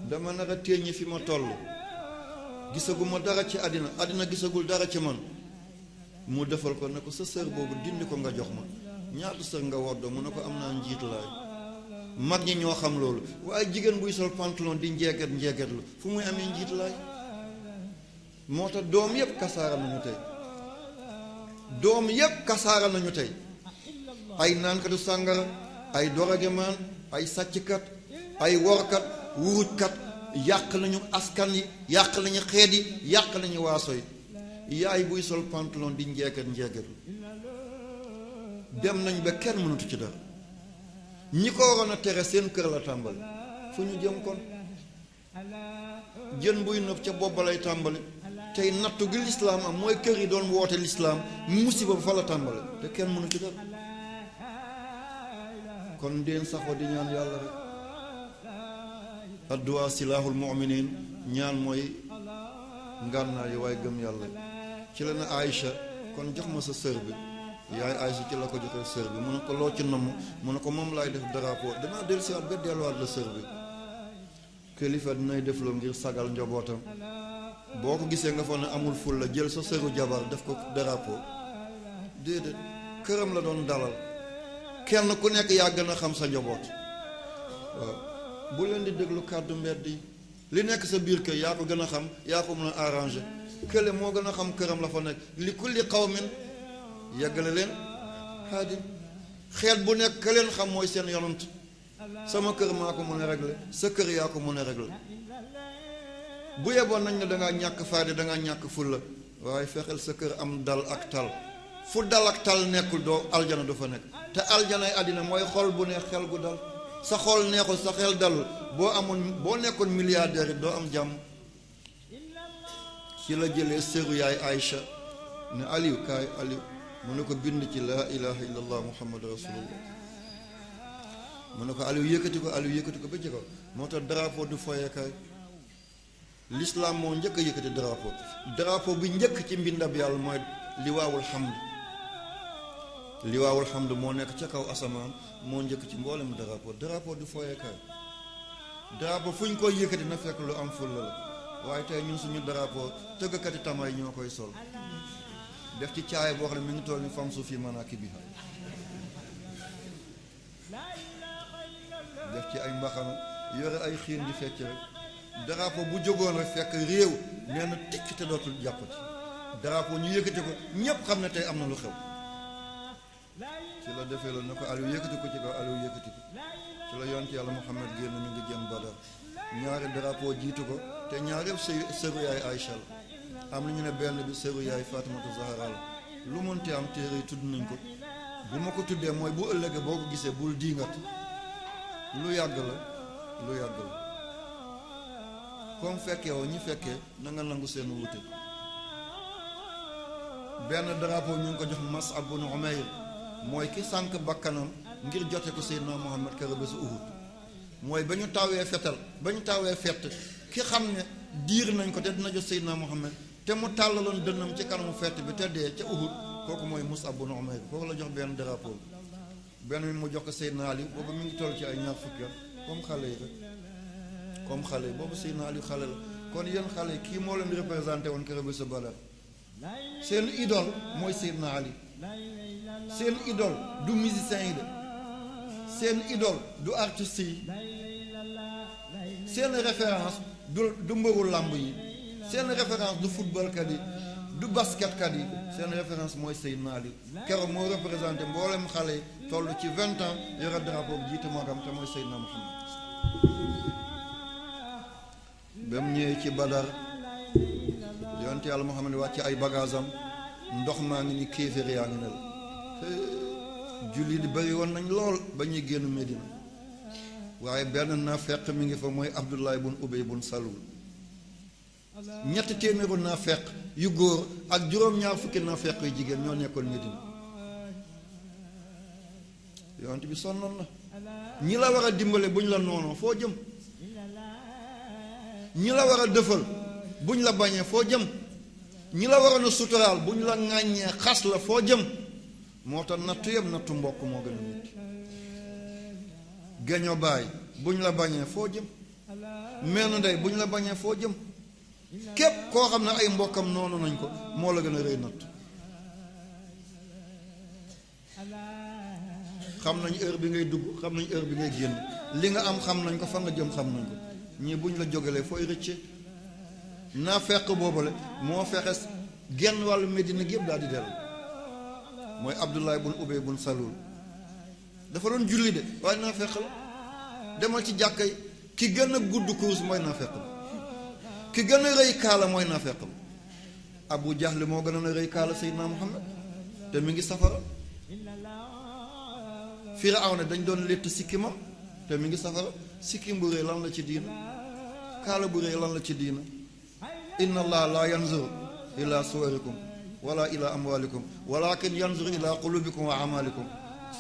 dama nar a téeñi fi ma toll, gisaguma dara ci àddina gisagul dara ci man. mu defal ko ne ko sa sër boobu dindi ko nga jox ma. ñaata sër nga woddoo? mu ne ko am naa njiit laay. mag ñi ñoo xam loolu, waaye jigéen buy sol pantalon di njeeget lu fu muy amee njiit laay? moo tax doom yépp kasaara nañu tey, ay naankatu sàngara, ay dorogemaan, ay sàcckat, ay workat, wurujkat, yàq nañu askan yi, yàq nañu xeet yi, yàq nañu waaso yi. yaay buy sol pantalon di njeeget dem nañ ba kenn mënatu ci dara. ñi ko waroon a tere seen kër la tàmbali, fu ñu jëm kon? jën buy nëb ca bopp lay tàmbali. tey nattu gi lislaam am mooy kër yi doon woote lislaam, musiba ba fa la tàmbali te kenn mënu ci dara. kon ndeen saxoo di ñaan yàlla rek, addu'a silaahul mu'minin ñaan mooy ngànnaay waaye gëm yàlla. ci la na Aïcha kon jox ma sa sër bi yaay Aïcha ci la ko joxee sër bi mu ne ko loo ci namm mu ne ko moom laay def drapeau danaa dellusiwaat ba delluwaat la sër bi. kilifa dinay def loo ngir sagal njabootam boo ko gisee nga fa ne amul ful la jël sa sëru jabar def ko drapeau déedéet këram la doon dalal kenn ku nekk yaa gën a xam sa njaboot waaw bu leen di déglu kàddu mbedd yi li nekk sa biir kër yaa ko gën a xam yaa ko mën a arrangé kële moo gën a xam këram la fa nekk li kulli qawmin yeggale leen haadi xeet bu nekk ka leen xam mooy seen yonant sama kër maa ko mën a régler sa kër yaa ko mën a régler bu yeboon nañ ne dangaa ñàkk fayda dangaa ñàkk fulla waaye fexeel sa kër am dal ak tal fu dal ak tal nekkul doo aljana du fa nekk te aljanay àddina mooy xol bu neex xel gu dal sa xol neexul sa xel dalul boo nekkoon milliardaire it doo am jàmm. ci la jëlee sëru yaay Aïcha ne Aliou kaay Aliou mu ne ko bind ci laa ilaha illallah muhammad rasulullah mu ne ko Aliou yëkkati ko ba ci kaw moo tax drapeau du foyekaay. l'islam moo njëkk a yëkkati drapeau bi njëkk ci mbindab yàlla mooy liwaawul hamd moo nekk ca kaw asamaan moo njëkk ci mboolem drapeau du foyekaay. drapeau fu ñu koy yëkkati na fekk lu am fulla la waaye tey ñun suñu drapeau tëggkati tamay ñoo koy sol def ci caay boo xam ne mi ngi toll ni fam su fi manaakibiha def ci ay mbaxana yore ay xiin di fecc rek. drapeau bu jógoon rek fekk réew nee na tikk te dootul jàppati drapeau ñu yëkkati ko ñépp xam ne tey am na lu xew ci la defee loolu na ko Aliou yëkkati ko ci kaw Aliou yëkkati ko ci la yonent yàlla Muhammad génn mi ngi jëm Badar ñaari drapeau jiitu ko te ñaar yëpp sëru yaay Aïcha la am na ñu ne benn bi sëru yaay Fatimatu Zahra la lu mënti am téere yi tudd nañ ko bu ma ko tuddee mooy bu ëllëgee boo ko gisee bul diingat lu yàgg la comme fekkee woo ñi fekkee na nga nangu seen wuute. benn drapeau ñu ngi ko jox Mus'ab ibn Umayr mooy ki sànq bakkanam ngir jote ko Seydina Muhammad kër bésu Uhud mooy ba ñu tawee fett ki xam ne diir nañ ko te dina jot Seydina Muhammad te mu tàllaloon dënnam ci kanamu fett bi te dee ca Uhud kooku mooy Mus'ab ibn Umayr kooku la jox benn drapeau benn mi mu jox ko Seydina Ali boobu mi ngi toll ci ay ñaar fukki comme xale yi rek comme xale yi boobu Seydina Ali xale la kon yéen xale yi kii moo leen représenté woon kër bésu Badar seen idole mooy Seydina Ali seen idole du musicien yi de seen idole du artiste yi seen référence du mbëru làmb yi seen référence du footballkat yi du basketkat yi seen référence mooy Seydina Ali keroog moo représenté mboolem xale yi toll ci 20 ans yore drapeau bi jiite magam te mooy Seydina Muhammad ba mu ñëwee ci Badar yonent yàlla Muhammad wàcc ay bagaasam ndox maa ngi ni kéeféer yaa ngi ne la julli di bëri woon nañ lool ba ñuy génn Medina waaye benn naafeq mi ngi fa mooy Abdullah bun Ubay bun Salul 300 naafeq yu góor ak juróom-ñaar fukki naafeq yu jigéen ñoo nekkoon Medina yonent bi sonnoon na ñi la war a dimbale bu ñu la noonoo foo jëm ñi la war a dëfal bu ñu la bañee foo jëm ñi la waroon a suturaal bu ñu la ŋàññee xas la foo jëm moo tax nattu yëpp nattu mbokk moo gën a metti geño baay bu ñu la bañee foo jëm menn ndey bu ñu la bañee foo jëm képp koo xam ne ay mbokkam noonu nañ ko moo la gën a rëy natt xam nañ heure bi ngay dugg xam nañ heure bi ngay génn li nga am xam nañ ko fa nga jëm xam nañ ko ñii bu ñu la jógalee fooy rëcce naa fekk boobale moo fexe genn wàllu Medina gépp daal di dellu mooy Abdullah bun Ubay bun Salul dafa doon julli de waaye naa fekk la demal ci jàkka yi ki gën a gudd kurus mooy naa fekk la ki gën a rëy kaala mooy naa fekk la Abu Jahl moo gën a rëy kaala Seydina Muhammad te mi ngi safara Firawna dañ doon létt sikkimam te mi ngi safara sikkim bu rëy lan la ci diina kaala bu rëy lan la ci diina inna allah la yanzur ila suwarikum wala ila amwalikum walakin yanzur ila qulubikum wa amalikum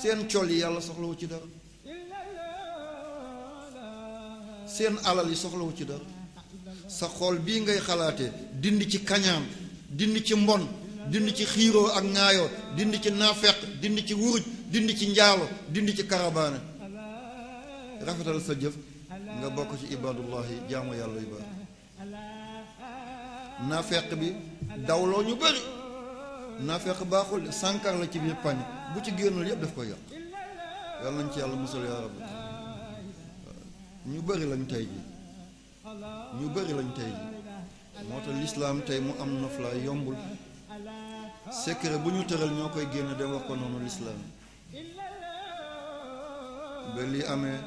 seen col yi yàlla soxlawu ci dara seen alal yi soxlawu ci dara sa xol bii ngay xalaatee dindi ci kañaan dindi ci mbon dindi ci xiiroo ak ŋaayoo dindi ci naafeq dindi ci wuruj dindi ci njaalo dindi ci karabaane rafetal sa jëf nga bokk ci ibadullahi jaamu yàlla yu bari naafeq bi dawloo ñu bari naafeq baaxul de sànkar la ci biir pañ bu ci génnul yëpp daf koy yàq yàlla nañ ci yàlla musal yaa rabbi ñu bari lañ tey ji ñu bari lañ tey ji moo tax lislaam tey mu am noflaay yombul secret bu ñu tëral ñoo koy génn dem wax ko noonu lislaam ba lii amee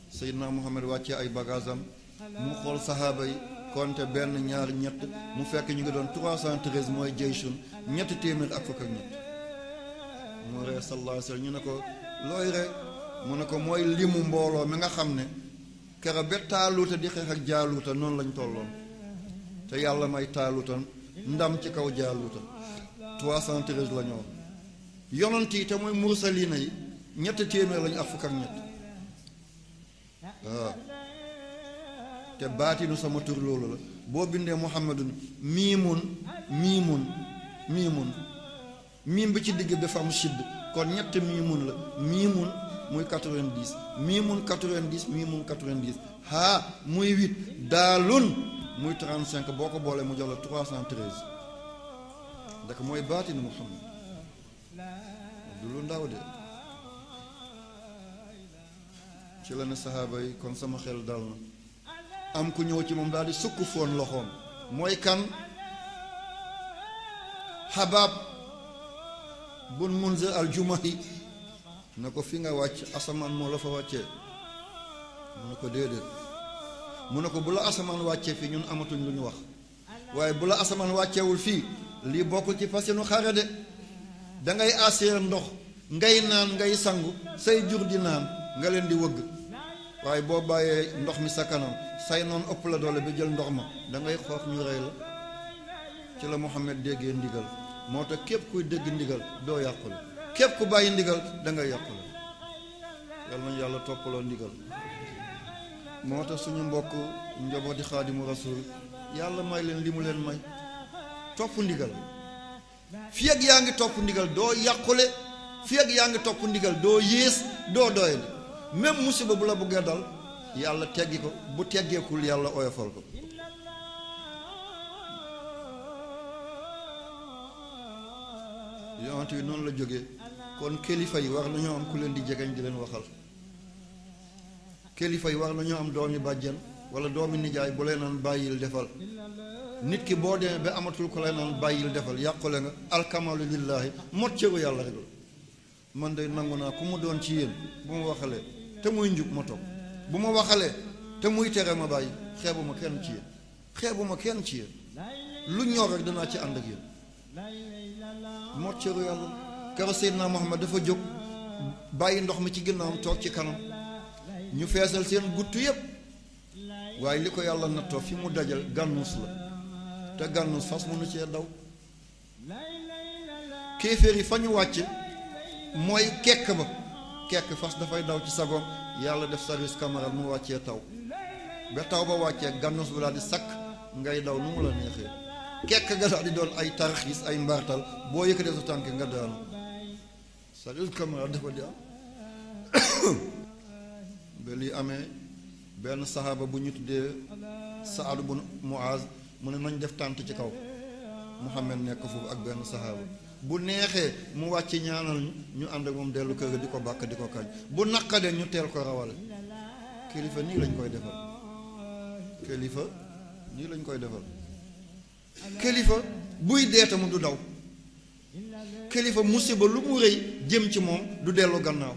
Seydina Muhammad wàccee ay bagaasam mu xool saxaaba yi konte benn ñaar ñett mu fekk ñu ngi doon 313 mooy jayshun ñetti téeméer ak fukk ak ñett mu ree sallallahu alayhi wa sallam ñu ne ko looy ree mu ne ko mooy limu mbooloo mi nga xam ne kera ba taaluuta di xeex ak jaaluuta noonu lañ tolloon te yàlla may taaluuta ndam ci kaw jaaluuta 313 la ñoo yonent yi te mooy mursaliina yi ñetti téeméer lañu ak fukk ak ñett waaw te baatinu sama tur loolu la boo bindee muhammadun miimun miim bi ci digg dafa am shidd kon ñett miimun la miimun muy 90 miimun 90 miimun 90 haa muy 8 daalun muy 35 boo ko boolee mu jox la 313 ndax mooy baatinu muhammad du lu ndaw de ci la ne saxaaba yi kon sama xel dal na am ku ñëw ci moom daal di sukk foon loxoom mooy kan Habab bun Munzir al-Jumahi na ko fi nga wàcc asamaan moo la fa wàccee mu ne ko déedéet mu ne ko bu la asamaan wàccee fii ñun amatuñ lu ñu wax waaye bu la asamaan wàcceewul fii lii bokkul ci fas yéenu xare de dangay asseer ndox ngay naan ngay sangu say jur di naan nga leen di wëgg waaye boo bàyyee ndox mi sa kanam say noon ëpp la doole bi jël ndox ma dangay xoox ñu rey la ci la Muhammad déggee ndigal moo tax képp kuy dégg ndigal doo yàqule képp ku bàyyi ndigal dangay yàqule yal nañu yàlla toppaloo ndigal moo tax suñu mbokk njabooti xaadimu rasul yàlla may leen li mu leen may topp ndigal fii ak yaa ngi topp ndigal doo yàqule fii ak yaa ngi topp ndigal doo yées doo doyadi même musiba bu la bëggee dal yàlla teggi ko bu teggeekul yàlla oyofal ko yonent yi noonu la jógee kon kilifa yi war nañoo am ku leen di jegeñ di leen waxal kilifa yi war nañoo am doomi bàjjen wala doomi nijaay bu leen naan bàyyil defal nit ki boo demee ba amatul ko leen naan bàyyil defal yàqule nga alkamalu lillaahi mot cëru yàlla rek la man de nangu naa ku mu doon ci yéen bu ma waxalee te muy njub ma topp bu ma waxalee te muy tere ma bàyyi xeebuma kenn ci yéen xeebuma kenn ci yéen lu ñor rek danaa ci ànd ak yéen mot cëru yàlla kero Seydina Muhammad dafa jóg bàyyi ndox mi ci ginnaawam toog ci kanam ñu feesal seen guttu yépp waaye li ko yàlla nattoo fi mu dajal gànnuus la te gànnuus fas mënu cee daw kéeféer yi fa ñu wàcce mooy kekk ba kekk fas dafay daw ci sagoom yàlla def service caméral mu wàccee taw ba taw ba wàccee gànnuus bi daal di sakk ngay daw nu mu la neexee kekk ga daal di doon ay tarxiis ay mbartal boo yëkkatee sa tànk nga daanu service caméral dafa di am ba lii amee benn saxaaba bu ñu tuddee Saad bu Muaz mu ne nañ def tànt ci kaw Muhammad nekk foofu ak benn saxaaba bu neexee mu wàcc ñaanal ñu ànd ak moom dellu kër di ko bàkk di ko kañ bu naqadee ñu teel ko rawale kilifa nii lañ koy defal kilifa nii lañ koy defal kilifa buy deeta mu du daw kilifa musiba lu mu rëy jëm ci moom du dellu gannaaw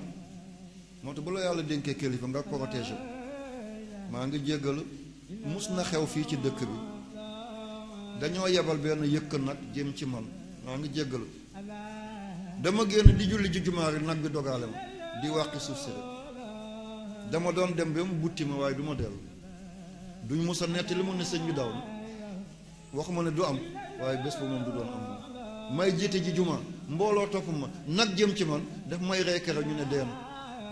moo tax bu la yàlla dénkee kilifa nga protéger maa ngi jéggalu mus na xew fii ci dëkk bi dañoo yebal benn yëkk nag jëm ci man maa ngi jéggalu dama génn di julli ji jumaa rek nag bi dogaale ma di wàqi suuf si rek dama doon dem ba mu butti ma waaye du ma dellu duñ mus a netti li mu ne sëñ bi daw na waxuma ne du am waaye bés ba moom du doon am moom may jiite ji jumaa mbooloo topp ma nag jëm ci man daf may rey keroog ñu ne dee na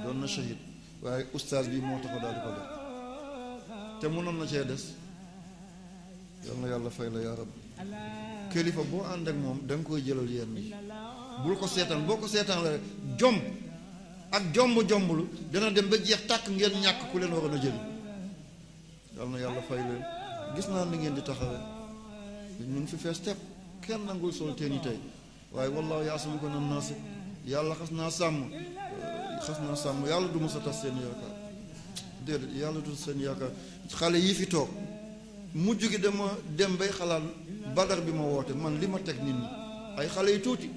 doon na shahid waaye ustaas bi moo tax daal di ko def te mënoon na cee des. yal na yàlla fay la yaa rabbi. kilifa boo ànd ak moom da nga koy jëlal yenn yi bul ko seetaan boo ko seetaan la rek jom ak jomblu dana dem ba jeex tàkk ngeen ñàkk ku leen waroon a jël. yal na yàlla fay leen gis naa ni ngeen di taxawee ñu ngi fi fees tepp kenn nangul sol teen yi tey waaye wallaahu yaasimuka minan naas yàlla xas naa sàmm yàlla du mës a tas seen yaakaar déedéet yàlla du seen yaakaar xale yii fi toog mujj gi dama dem bay xalaat badar bi ma woote man li ma teg nit ñi ay xale yu tuuti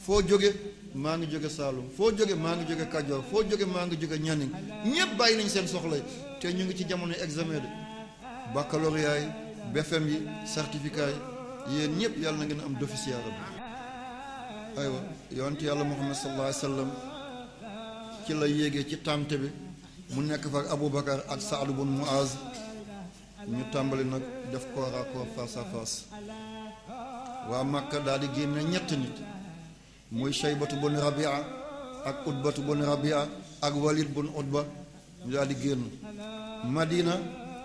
foo jóge maa ngi jóge Saalum foo jóge maa ngi jóge Kajoor foo jóge maa ngi jóge Ñaning ñépp bàyyi nañ seen soxla te ñu ngi ci jamono examen de baccalauréat yi BFEM yi certificat yi yéen ñëpp yàlla na ngeen am d'office yaa rabbi. aywa yonent yàlla Muhammad sallallahu alayhi wa sallam ci la yéegee ci tànte bi mu nekk fa ak Aboubacar ak Saad bun Muaz ñu tàmbali nag def corps à corps face à face waa Makka daal di génne ñett nit muy Shaybatu bun Rabia ak Utbatu bun Rabia ak Walid bun Utba ñu daal di génn Madina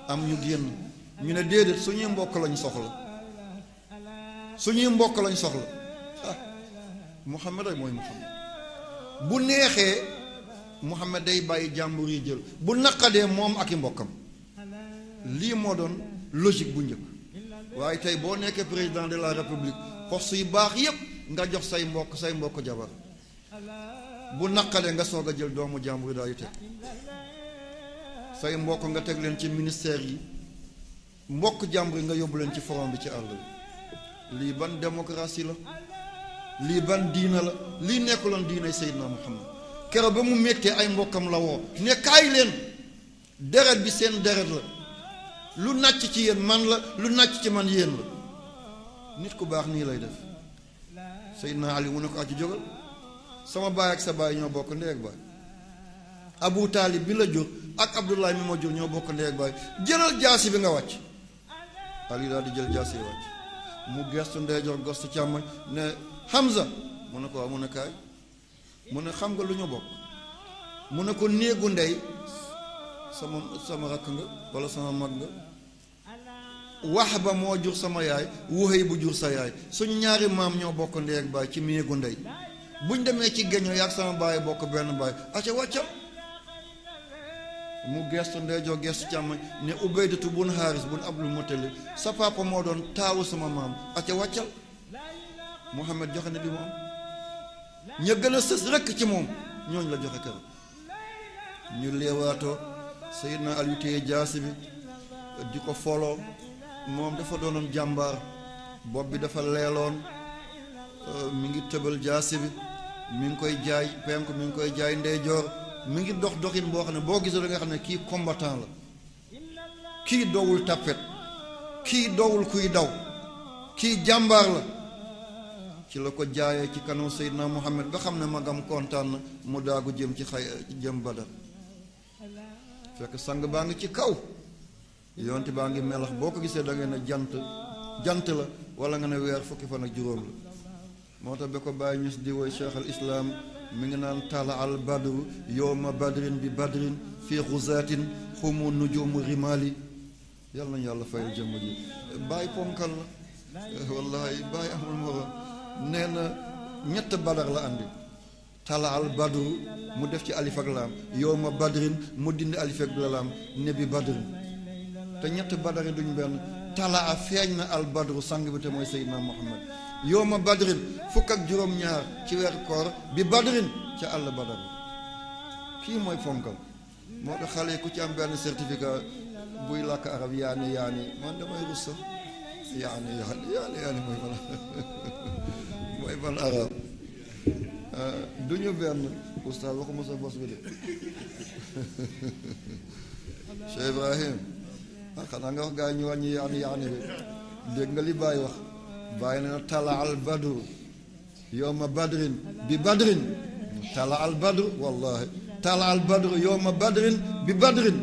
am ñu génn ñu ne déedéet suñuy mbokk lañ soxla ah Muhammad ay mooy Muhammad bu neexee Muhammad day bàyyi jàmbur yi jël bu naqadee moom ak i mbokkam lii moo doon logique bu njëkk waaye tey boo nekkee président de la république poste yu baax yépp nga jox say mbokk jabar bu naqadee nga soog a jël doomu jàmbur yi daal di teg say mbokk nga teg leen ci ministère yi mbokk jàmbur yi nga yóbbu leen ci forum bi ci àll bi lii ban démocratie la lii ban diina la lii nekkuloon diinay Seydina Muhammad keroog ba mu méttee ay mbokkam la woo ne kaay leen deret bi seen deret la lu nàcc ci yéen man la lu nàcc ci man yéen la nit ku baax nii lay def Seydina Ali mu ne ko acci jógal sama baay ak sa baay ñoo bokk ndey ak baay Abu Taalib bi la jur ak Abdullah mi ma jur ñoo bokk ndey ak baay jëlal jaasi bi nga wàcc Ali daal di jël jaasi bi wàcc mu gestu ndeyjoor gestu càmmoñ ne Hamza mu ne ko waaw mu ne kaay mu ne xam nga lu ñu bokk mu ne ko néegu ndey sama rakk nga wala sama mag nga wax ba moo jur sama yaay wuxëy bu jur sa yaay suñu ñaari maam ñoo bokk ndey ak baay ci néegu ndey buñ demee ci géño yaag sama baay bokk benn baay aca wàccal mu gestu ndeyjoor gestu càmmoñ ne Ubaydatu bun Haaris bun Abdul Muttalib sa papa moo doon taawu sama maam aca wàccal Muhammad joxe ne bi mu am ña gën a sës rekk ci moom ñooñ la joxe kër ñu leewaatoo Seydina Aliyu téye jaasi bi di ko foloo moom dafa doonoon jàmbaar bopp bi dafa leeloon mi ngi tëbal jaasi bi mi ngi koy jaay penku mi ngi koy jaay ndeyjoor mi ngi dox doxin boo xam ne boo gisee da nga xam ne kii combattant la kii dowul tappet kii dowul kuy daw kii jàmbaar la ci la ko jaayee ci kanam Seydina Muhammad ba xam ne magam kontaan na mu daagu jëm ci jëm Badar fekk sang baa ngi ci kaw yonte baa ngi melax boo ko gisee da ngeen ne jant la wala nga ne weer fukki fan ak juróom la moo tax ba ko bàyyi ñus di woy cheikh al islam mi ngi naan tala al badru yowma badrin bi badrin fii xuzatin xumu nujumu rimali yàlla nañu yàlla fayal jëmm ji bàyyi ponkal la wallahi bàyyi amul moro nee na ñett badar la andi tala al badru mu def ci alif ak laam yowma badrin mu dindi alif ak laam ne bi badrin te ñett badar yi duñ benn tala a feeñ na al badru sang bi te mooy Seydina Muhammad yowma badrin fukk ak juróom-ñaar ci weer koor bi badrin ca àll badar kii mooy fonkal moo tax xale yi ku ci am benn certificat buy làkk arab yaani man damay rus sax yaani mooy ban arab du ñu benn oustaz waxuma sa bos bi de Cheikh Ibrahim xanaa nga wax gaa ñu wàññi yaani bi dégg nga li Baay wax Baay ne na tala al badru yowma badrin bi badrin tala al badru wallahi tala al badru yowma badrin bi badrin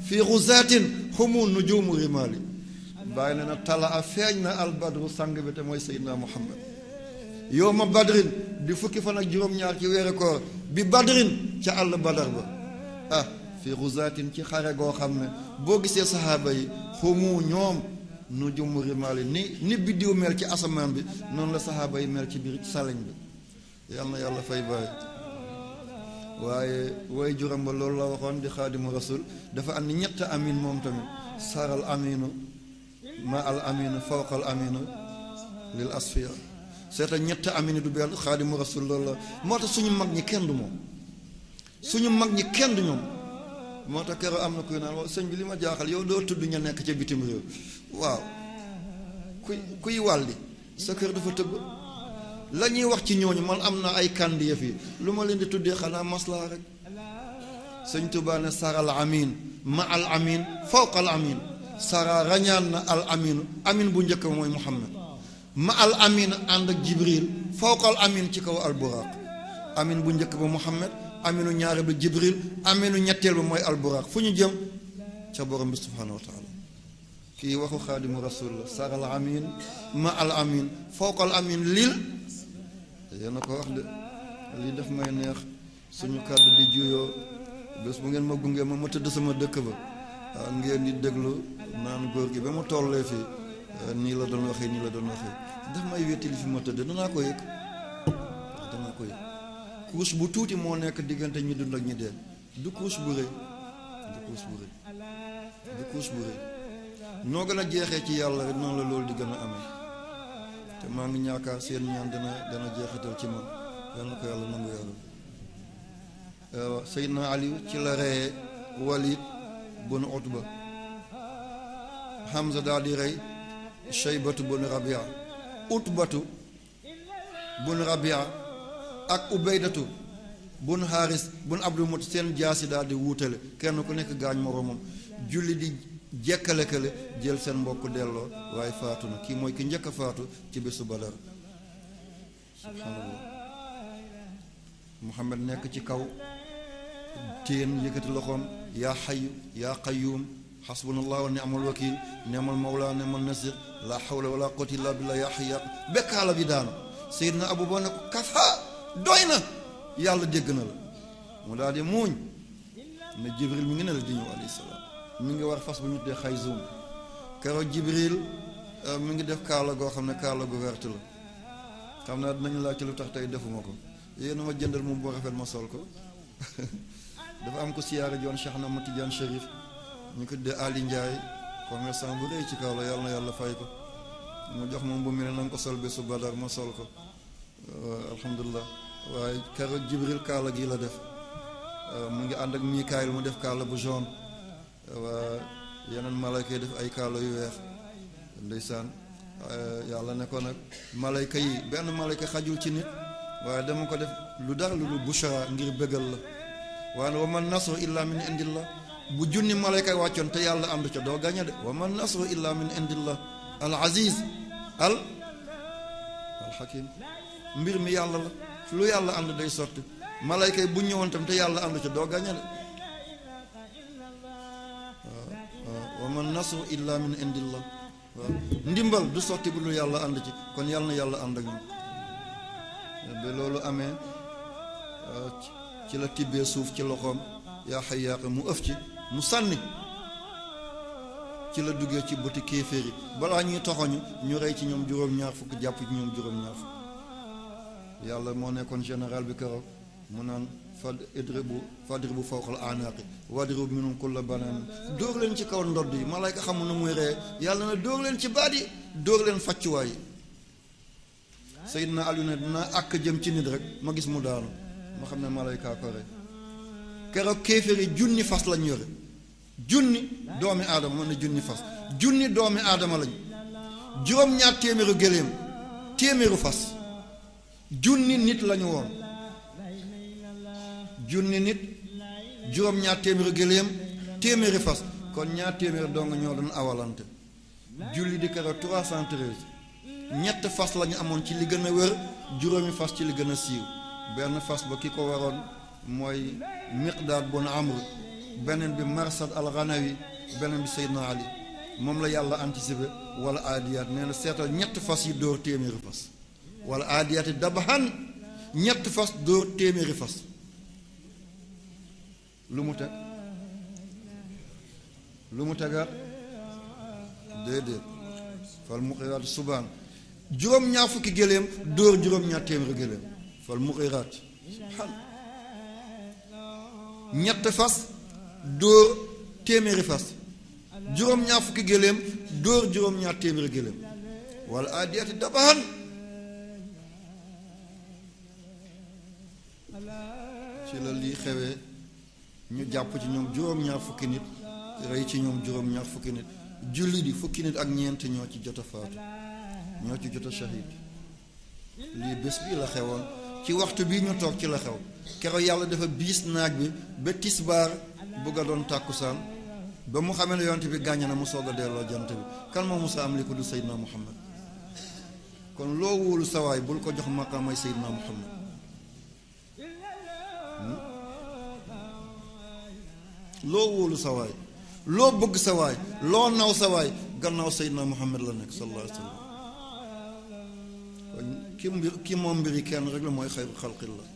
fii xuzatin xumu nujumu rimali Baay ne na tala a feeñ na al badru sang bi te mooy Seydina Muhammad yowma badrin di fukki fan ak juróom-ñaar ci weeru koor bi badrin ca àll badar ba fi ruzatin ci xare goo xam ne boo gisee saxaaba yi xumu ñoom nu jumu rimaali ni biddiw mel ci asamaan bi noonu la saxaaba yi mel ci biir salañ bi yal na yàlla fay bàyyi waaye way juram ba loolu la waxoon di xaadimu rasul dafa andi ñett amin moom tamit saral aminu ma al aminu fawqa al aminu lil asfiya seeta ñett aminu du benn xaadimu rasul loolu la moo tax suñu mag ñi kenn du moom suñu mag ñi kenn du ñoom moo tax keroog am na kuy naan waaw sëñ bi li ma jaaxal yow doo tudd ña nekk ca bitim réew waaw kuy wàlli sa kër dafa tëgg la ñuy wax ci ñooñu man am na ay kàndiya fii lu ma leen di tuddee xanaa maslaa rek sëñ Tuubaa ne saral amin ma al amin fawqa al amin sara rañaan na al aminu amin bu njëkk mooy Muhammad ma al amin ànd ak Jibril fawqa al amin ci kaw al buraq amin bu njëkk ba Muhammad aminu ñaare ba Jibril aminu ñetteel ba mooy al buraq fu ñu jëm ca borom bi subhanahu wa taala kii waxu xaadimu rasul la saral amin ma al amin fawqa al amin lil yéen a ko wax de lii daf may neex suñu kàddu di juyoo bés bu ngeen ma gungee ma tëdd sama dëkk ba ngeen di déglu naan góor gi ba mu tollee fii nii la doon waxee nii la doon waxee daf may wéttali fi ma tëdd danaa ko yëg couche bu tuuti moo nekk diggante ñi dund ak ñi dee du couche bu rëy noo gën a jeexee ci yàlla rek noonu la loolu di gën a amee te maa ngi ñaakaar seen ñaan dana jeexital ci man yal na ko yàlla nangu yàlla Seydina Ali ci la reyee Walid bun Utba Hamza daal di rey Shaybatu bun Rabia Utbatu bun Rabia ak Ubaydatu bun Haris bun Abdul Mut seen jaasi daal di wuutale kenn ku nekk gaañ moroomam julli di jekkale-kale jël seen mbokk delloo waaye faatu na kii mooy ki njëkk a faatu ci bésu Badar subhaanallah Muhammad nekk ci kaw téen yëkkati loxoom yaa xayu yaa qayyum xasbunallah wa ni'mal wakil ni'mal mawla ni'mal nasir la hawla wala quwwata illa billah yaa xayya bekkaala bi daanu Seydina Abu Bakar ne ko kafa doy na yàlla dégg na la mu daal di muuñ ne Jibril mi ngi ne la di ñëw alayhi salaam mi ngi war fas bu ñu tuddee xayzum keroog Jibril mi ngi def kaala goo xam ne kaala gu wert la xam naa dinañu laaj ci lu tax tey defuma ko yéen ma jëndal moom boo rafet ma sol ko dafa am ko siyaare joon Cheikh na ma Tidiane Chérif ñu ko tuddee Ali Ndiaye commerçant bu rëy ci kaw la yàlla na yàlla fay ko mu jox moom bu mu ne na nga ko sol bésu Badar ma sol ko alhamdulilah waaye keroog Jibril kaala gi la def mu ngi ànd ak Mikaayil mu def kaala bu jaune waa yeneen malayka yi def ay kaala yu weex ndeysaan yàlla ne ko nag malayka yi benn malayka xajul ci nit waaye dama ko def lu dara lu bushara ngir bëggal la waaye wa man nasru illa min indillah bu junni malayka wàccoon te yàlla àndu ca doo gañe de wa man nasru illa min indillah al aziz al hakim mbir mi yàlla la lu yàlla ànd day sotti malayka yi bu ñëwoon tam te yàlla àndu ca doo gañe de wa man nasru illa min indillah waaw ndimbal du sotti bu lu yàlla ànd ci kon yàlla na yàlla ànd ak ñun ba loolu amee ci la tibbee suuf ci loxoom yaa xayyaaq mu ëf ci mu sànni ci la duggee ci bëti kéeféer yi balaa ñuy toxoñu ñu rey ci ñoom juróom-ñaar fukk jàpp ci ñoom juróom-ñaar fukk yàlla moo nekkoon général bi keroog mu naan fadribu fawqal anaaqi wadribu minhum kulla banaan dóor leen ci kaw ndodd yi malayka xamul nu muy ree yàlla na dóor leen ci baat yi dóor leen faccuwaay yi Seydina Ali ne dinaa àkk jëm ci nit rek ma gis mu daanu ma xam ne malayka ko rek keroog kéeféeri junni fas lañ yore junni doomi aadama mën na junni fas junni doomi aadama lañ juróom-ñaar téeméeru gëléem téeméeru fas junni nit lañu woon junni nit juróom-ñaar téeméeru gëléem téeméeri fas kon ñaar téeméer dong ñoo doon awalante julli di keroog 313 ñett fas lañu amoon ci li gën a wër juróomi fas ci li gën a siiw benn fas ba ki ko waroon mooy Miqdaad bun Amr beneen bi Marsad al-Ghanawi beneen bi Seydina Ali moom la yàlla anticipé wala aadiyaat nee na seetal ñett fas yi dóor téeméeri fas wala aadiyaati dabahan ñett fas dóor téeméeri fas lu mu teg lu mu tegaat déedéet fal muqiraat subaan juróom-ñaar fukki géléem dóor juróom-ñaar téeméeri géléem fal muqiraat subhaan ñett fas dóor téeméeri fas juróom-ñaar fukki géléem dóor juróom-ñaar téeméeri géléem wala aadiyaati dabahan ci la lii xewee ñu jàpp ci ñoom juróom-ñaar fukki nit rey ci ñoom juróom-ñaar fukki nit julli di fukki nit ak ñeent ñoo ci jot a faatu ñoo ci jot a shahid lii bés bii la xewoon ci waxtu bii ñu toog ci la xew keroog yàlla dafa biis naaj bi ba tisbaar bugg a doon tàkkusaan ba mu xamee ne yonent bi gàññe na mu soog a delloo jant bi kan moo musa am li ko du Seydina Muhammad kon loo wóolu sawaay bul ko jox maqaamay Seydina Muhammad loo wóolu sawaay loo bëgg sawaay loo naw sawaay gannaaw Seydina Muhammad la nekk sallallahu alayhi wa sallam kon ki moom mbiri kenn rek la mooy xayru xalqillah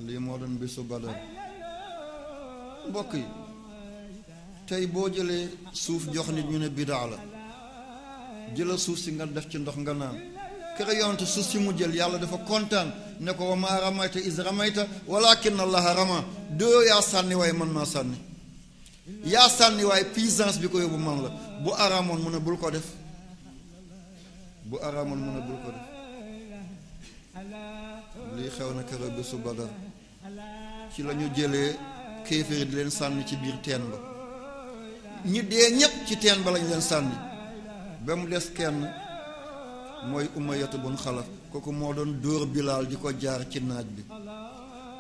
lii moo doon bésu Badar mbokk yi tey boo jëlee suuf jox nit ñu ne bidaa la jëlal suuf si nga def ci ndox nga naan kër yonent suuf si mu jël yàlla dafa kontaan ne ko wa maa ramayta is ramayta walakin allaha rama doo yaa sànni waaye man maa sànni yaa sànni waaye puissance bi ko yóbbu man la bu araamoon mu ne bul ko def bu araamoon mu ne bul ko def lii xew na kër bésu Badar ci la ñu jëlee kéeféeri di leen sànni ci biir teen ba ñi dee ñépp ci teen ba lañu leen sànni ba mu des kenn mooy Umayyatu bun Xalaf kooku moo doon dóor Bilaal di ko jaar ci naaj bi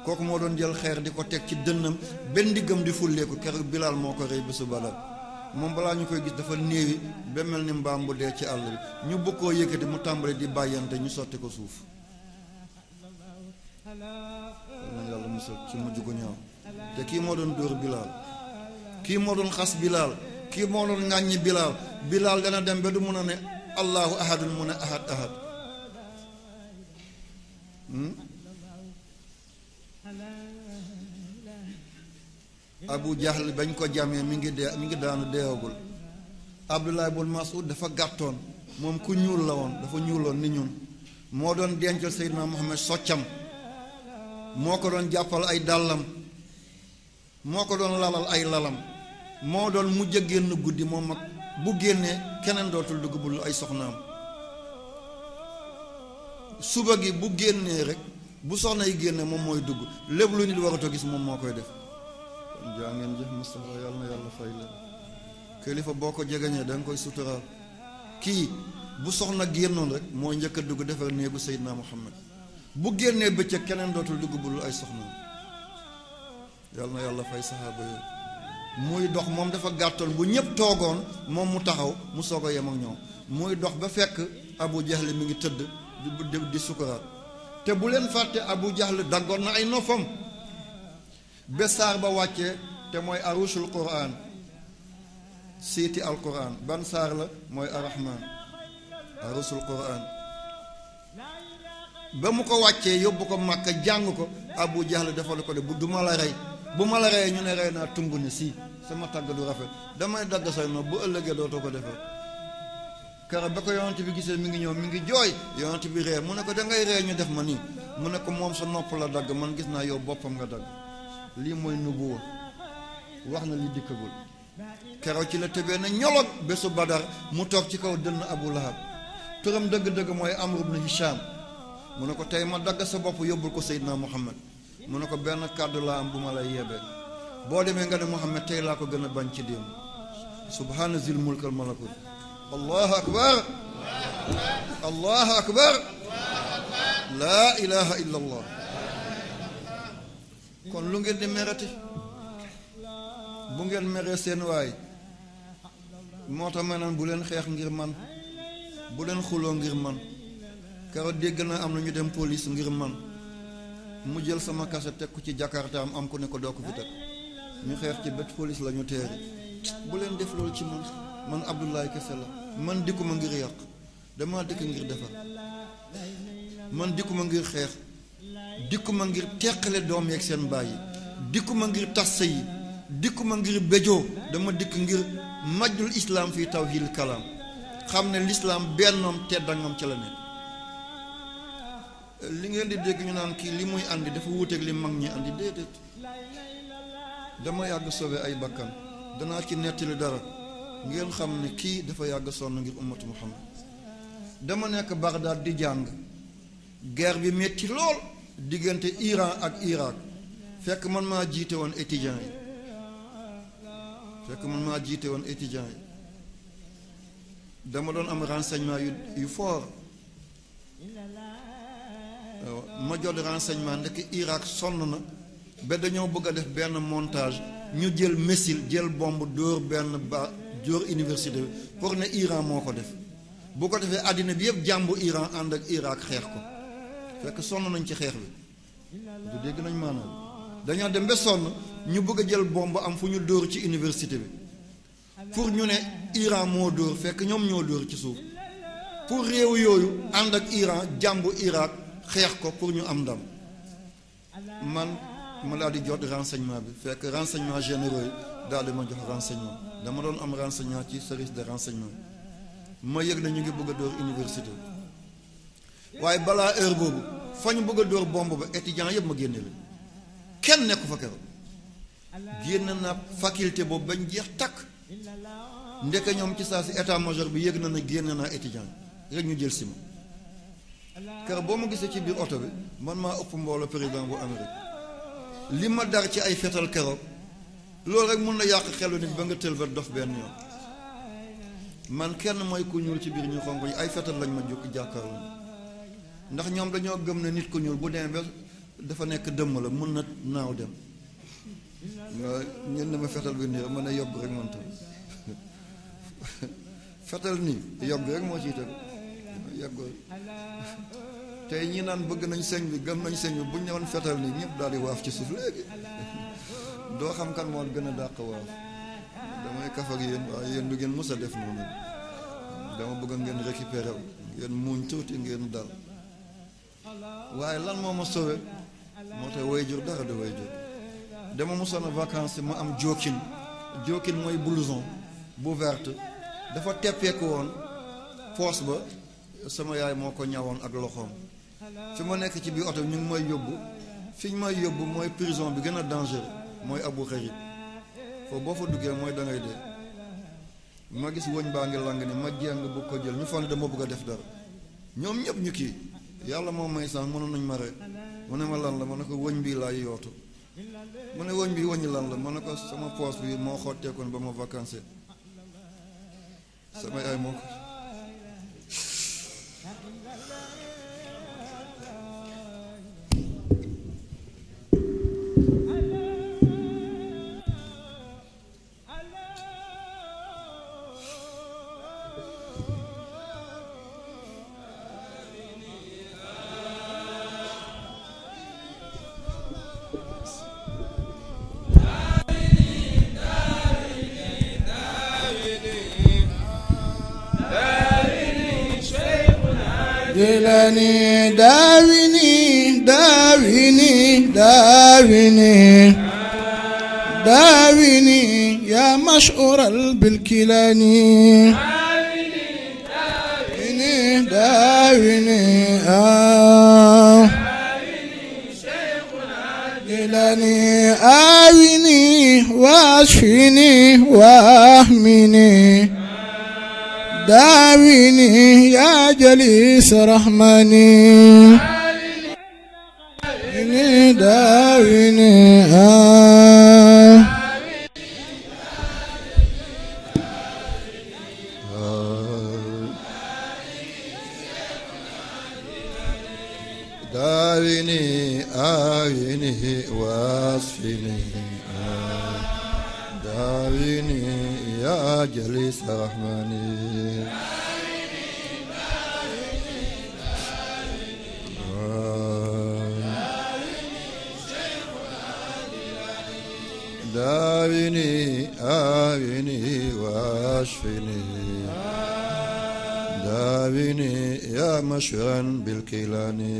kooku moo doon jël xeer di ko teg ci dënnam benn diggam di fulleeku keroog Bilaal moo ko rey bésu Badar moom balaa ñu koy gis dafa néewi ba mel ni mbaam bu dee ci àll bi ñu bëgg koo yëkkati mu tàmbali di bàyyante ñu sotti ko suuf na yàlla musal ci mujj gu ñaaw te kii moo doon dóor Bilaal kii moo doon xas Bilaal kii moo doon ŋàññi Bilaal dana dem ba du mun a ne allahu ahadun mun a ahad ahad Abu Jahl bañ ko jamee mi ngi daanu deewagul Abdullah ibn Mas'ud dafa gàttoon moom ku ñuul la woon dafa ñuuloon ni ñun moo doon dencal Seydina Muhammad soccam moo ko doon jàppal ay dàllam moo ko doon lalal ay lalam moo doon mujj a génn guddi moom mag bu génnee keneen dootul dugg bul ay soxnaam suba gi bu génnee rek bu soxna yi génne moom mooy dugg lépp lu nit waratoo gis moom moo koy def kon jaa ngeen jëf Mustafa yàlla na yàlla fay la kilifa boo ko jegeñee da nga koy suturaal kii bu soxna génnoon rek mooy njëkk a dugg defar néegu Seydina Muhammad bu génnee bëccëg keneen dootul dugg bul ay soxnaam yàlla na yàlla fay saxaaba yooyu muy dox moom dafa gàttoon bu ñëpp toogoon moom mu taxaw mu soog a yem ak ñoom muy dox ba fekk Abu Jahl mi ngi tëdd di sukuraat te bu leen fàtte Abu Jahl daggoon na ay noppam ba saar ba wàccee te mooy arushul Qur'an siiti al Qur'an ban saar la mooy arrahman arushul Qur'an ba mu ko wàccee yóbbu ko Makka jàng ko Abu Jahl defal ko de bu du ma la rey bu ma la reyee ñu ne rey naa tumb ni si sama tàgg du rafet damay dagg say nopp bu ëllëgee dootoo ko defee kara ba ko yonent bi gisee mi ngi ñëw mi ngi jooy yonent bi ree mu ne ko dangay ree ñu def ma nii mu ne ko moom sa nopp la dagg man gis naa yow boppam nga dagg lii mooy nubuwa wax na li dikkagul keroog ci la tëbee na ñolog bésu Badar mu toog ci kaw dënn Abu Lahab turam dëgg-dëgg mooy Amr ibn Hisham mu ne ko tey ma dagg sa bopp yóbbul ko Seydina Muhammad mu ne ko benn kàddu laa am bu ma lay yebee boo demee nga ne Muhammad tey laa ko gën a bañ ci démb subhaana zil mulkal malakut allahu akbar allahu akbar laa ilaha illa allah kon lu ngeen di merati bu ngeen meree seen waay moo tax ma naan bu leen xeex ngir man bu leen xuloo ngir man keroog dégg na am na ñu dem police ngir man mu jël sama kase teg ko ci Jakarta am ku ne ko doo ko fi teg ñu xeex ci bët police la ñu teeri bu leen def loolu ci man Abdoulaye kese la man dikkuma ngir yàq dama dikk ngir defar man dikkuma ngir xeex dikkuma ngir teqale doom yeeg seen bàyyi dikkuma ngir tas sëy yi dikkuma ngir béjoo dama dikk ngir majjul islaam fii tawhidil kalaam xam ne lislaam bennoom teddangam ca la nekk. li ngeen di dégg ñu naan kii li muy andi dafa wuuteeg li mag ñi andi déedéet. dama yàgg sauvé ay bakkan danaa ci nettali dara ngeen xam ne kii dafa yàgg sonn ngir ummatu muhammad. dama nekk Bagdad di jàng guerre bi metti lool diggante Iran ak Irak fekk man maa jiite woon étudiants yi dama doon am renseignement yu fort ma jot renseignement ndekk Irak sonn na ba dañoo bëgg a def benn montage ñu jël missile jël bombe dóor benn ba dóor université bi pour ne Iran moo ko def bu ko defee àddina bi yëpp jàmbu Iran ànd ak Irak xeex ko fekk sonn nañ ci xeex bi du dégg nañ maanaam dañoo dem ba sonn ñu bëgg a jël bombe am fu ñu dóor ci université bi pour ñu ne Iran moo dóor fekk ñoom ñoo dóor ci suuf pour réew yooyu ànd ak Iran jàmbu Irak xeex ko pour ñu am ndam man ma daal di jot renseignement bi fekk renseignement généraux yi daal di ma jox renseignement dama doon am renseignement ci service de renseignement ma yëg na ñu ngi bëgg a dóor université waaye balaa heure boobu fa ñu bëgg a dóor bombe ba étudiant yëpp ma génne la kenn nekku fa keroog génn na faculté boobu bañ jeex takk ndeke ñoom ci saa si état major bi yëg na ne génn naa étudiant rek ñu jël si ma keroog boo ma gisee ci biir oto bi man maa ëpp mbooloo président bu Amérique li ma dar ci ay fetal keroog loolu rek mun na yàq xelu nit ba nga tël ba dof benn yoon man kenn mooy ku ñuul ci biir ñu xonq yi ay fetal lañ ma jóg jàkkaarloo ndax ñoom dañoo gëm ne nit ku ñuul bu demee ba dafa nekk dëmm la mun na naaw dem nga ñen ma fetal bi nii mën a yogg rek man tam fetal nii yogg rek moo ciy tegu yogg tey ñi naan bëgg nañ sëñ bi gëm nañ sëñ bi bu ñu ñëwoon fetal nii ñëpp daal di waaf ci suuf léegi doo xam kan moo gën a dàq waaf damay kaf ak yéen waaye yéen du ngeen mës a def noonu dama bëgg ngeen récupérer ngeen muuñ tuuti ngeen dal waaye lan moo ma sauvé moo tax way jur dara de way jur dama mosoon a vacances ma am jokkin mooy blouson bu verte dafa teppeeku woon poos ba sama yaay moo ko ñawoon ak loxoom fi ma nekk ci biir oto ñu ngi may yóbbu fi ñu may yóbbu mooy prison bi gën a dangereux mooy Abu Ghraib foofu boo fa duggee mooy da ngay dee ma gis wëñ baa ngi lang ni ma jéng bu ko jël ñu foog ne dama bëgg a def dara ñoom ñëpp ñu kii yàlla moo may sax mënoon nañ ma rek mu ne ma lan la ma ne ko wëñ bii laay yootu mu ne wëñ bi wëñ lan la ma ne ko sama poos bi moo xotteekoon ba ma vacances sama yaay moo ko جلني داويني داويني داويني داويني يا مشعور بالكلاني داويني داويني جلني آويني واشفيني واهمني داويني يا جليس رحمني داويني داويني آويني واشفيني داويني يا جليس رحمني داويني آويني واشفني داويني يا مشرا بالكيلاني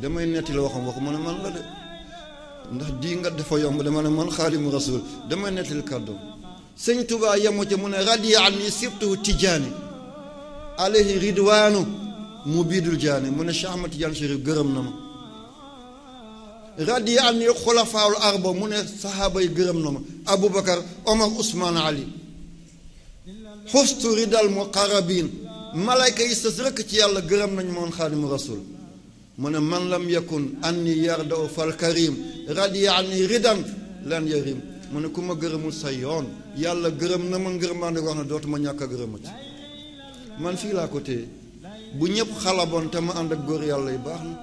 damay netti la waxam waxu mu ne man la de ndax di nga dafa yomb dama ne man Xaadimu Rasuul damay nettali kàddoom. sëñ Tuubaa yemu ca mu ne radiya anni sibtuhu tijaani alayhi ridwaanu mu biidul jaani mu ne Cheikh Ahmad Tidiane Chérif gërëm na ma. radiya anni xulafaawul arba mu ne sahaaba yi gërëm na ma Aboubacar Omar Ousmane Ali xustu ridal muqarrabin malayka yi sës rëkk ci yàlla gërëm nañ moon Xaadimu Rasuul mu ne man lam yakun anni yardaw fal karim radiya anni ridan lan yarim mu ne ku ma gërëmul sa yoon yàlla gërëm na ma ngërëmaande wax na dootuma ñàkk a gërëmati man fii laa ko téye bu ñëpp xalaboon te ma ànd ak góor yàlla yi baax na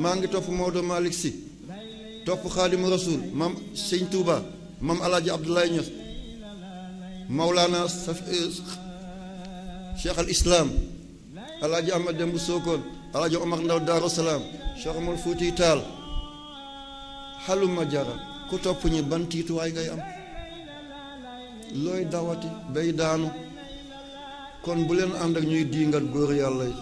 maa ngi topp Maodo Malick Sy topp Xaadimu Rasuul maam Sëñ Touba maam Alaaji Abdoulaye Niass Mawlana Cheikh al Islam Alaaji Ahmad Dembu Sokone Alaaji Omar Ndaw Daaru Salaam Cheikh Omar Fuuti Taal xaluma jara ku topp ñi ban tiituwaay ngay am looy dawati bay daanu kon bu leen ànd ak ñuy diingat góor yàlla yi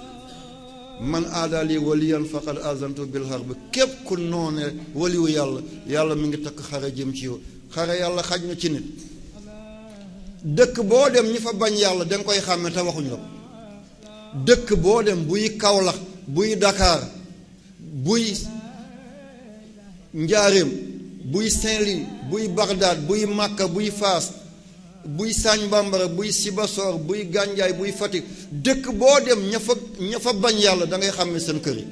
man aadaali waliyan faqad azantu bil harb képp ku noone waliwu yàlla yàlla mi ngi takk xare jëm ci yow xare yàlla xaj na ci nit dëkk boo dem ñi fa bañ yàlla danga koy xàmme te waxuñ la ko dëkk boo dem buy Kaolack buy Dakar buy Njaaréem buy Saint-Louis buy Bagdad buy Makka buy Faas buy Sagne Bambara buy Sibassor buy Gandiaye buy Fatick dëkk boo dem ña fa bañ yàlla da ngay xàmme seen kër yi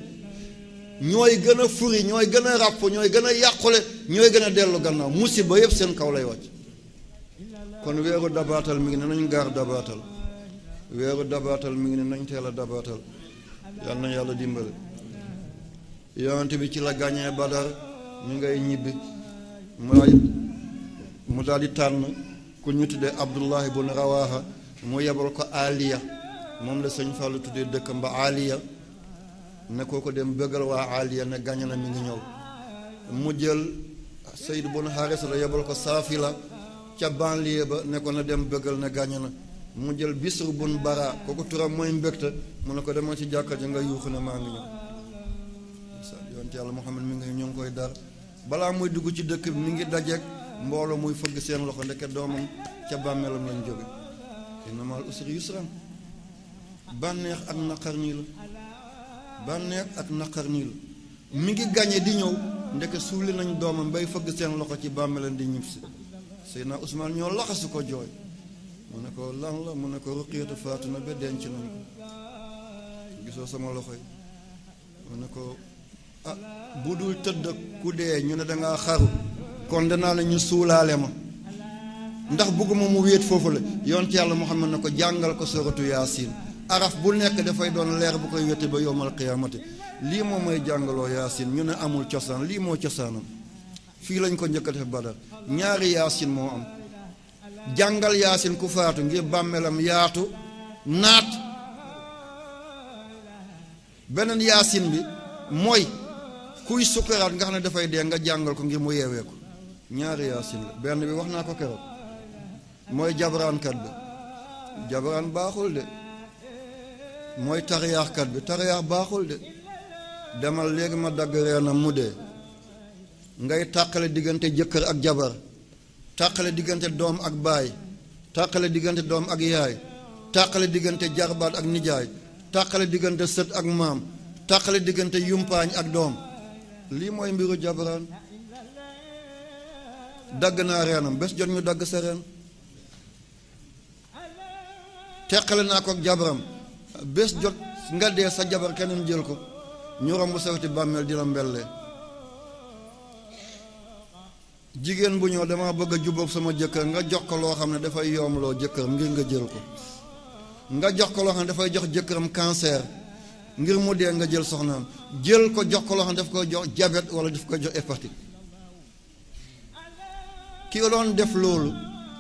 ñooy gën a furi ñooy gën a ràpp ñooy gën a yàqule ñooy gën a dellu gannaaw musiba yëpp seen kaw lay wàcc kon weeru dabaatal mi ngi ne nañ gaar dabaatal weeru dabaatal mi ngi ne nañ teel a dabaatal yal na yàlla dimbale yonent bi ci la gàññee Badar ñu ngay ñibbi mu daal di tànn ku ñu tuddee Abdullahi bun Rawaha mu yebal ko Aliya moom la sëñ Fallou tuddee dëkkam ba Aliya ne koo ko dem bëggal waa Aliya ne gàññ na mi ngi ñëw mu jël Sayd bun Haris la yebal ko Saafila ca banlieue ba ne ko na dem bëggal ne gàññ na mu jël Bisr bun Bara kooku turam mooy mbégte mu ne ko demal ci jàkka ja nga yuuxu ne maa ngi ñëw yonent yàlla Muhammad mi ngi ñu ngi koy dar balaa muy dugg ci dëkk bi mi ngi dajeek mbooloo muy fëgg seen loxo ndeke doomam ca bàmmeelam lañ jóge inna ma'al usri yusran bànneex ak naqar nii la bànneex ak naqar nii la mi ngi gañe di ñëw ndeke suuli nañ doomam bay fëgg seen loxo ci bàmmeelam di ñibbisi Seydina Ousmane ñoo laxasu ko jooy mu ne ko lan la mu ne ko Ruqiyatu faatu na ba denc nañ ko gisoo sama loxo yi mu ne ko ah bu dul tëdd ku dee ñu ne dangaa xaru kon danaa la ñu suulaale ma ndax bëgguma mu wéet foofu la yonent yàlla Muhammad ne ko jàngal ko suratu Yaasin araf bu nekk dafay doon leer bu koy wéte ba yowmal qiyaamati lii moom mooy jàngaloo Yaasin ñu ne amul cosaan lii moo cosaanam fii lañ ko njëkk a def Badar ñaari Yaasin moo am jàngal Yaasin ku faatu ngir bàmmeelam yaatu naat beneen Yaasin bi mooy kuy sukkaraat nga xam ne dafay dee nga jàngal ko ngir mu yeewee ko ñaari Yaasin la benn bi wax naa ko keroog mooy jabaraankat bi jabaraan baaxul de mooy tariyaaxkat bi tariyaax baaxul de demal léegi ma dagg reenam mu dee ngay tàqale diggante jëkkër ak jabar tàqale diggante doom ak baay tàqale diggante doom ak yaay tàqale diggante jarbaat ak nijaay tàqale diggante sët ak maam tàqale diggante yumpaañ ak doom lii mooy mbiru jabaraan dagg naa reenam bés jot ñu dagg sa reen teqale naa ko ak jabaram bés jot nga dee sa jabar keneen jël ko ñu romb sawti bàmmeel di la mbellee jigéen bu ñëw dama bëgg a jubóog sama jëkkër nga jox ko loo xam ne dafay yoomloo jëkkëram ngir nga jël ko nga jox ko loo xam ne dafay jox jëkkëram cancer ngir mu dee nga jël soxnaam jël ko jox ko loo xam ne daf koy jox diabète wala daf koy jox hépatite ki doon def loolu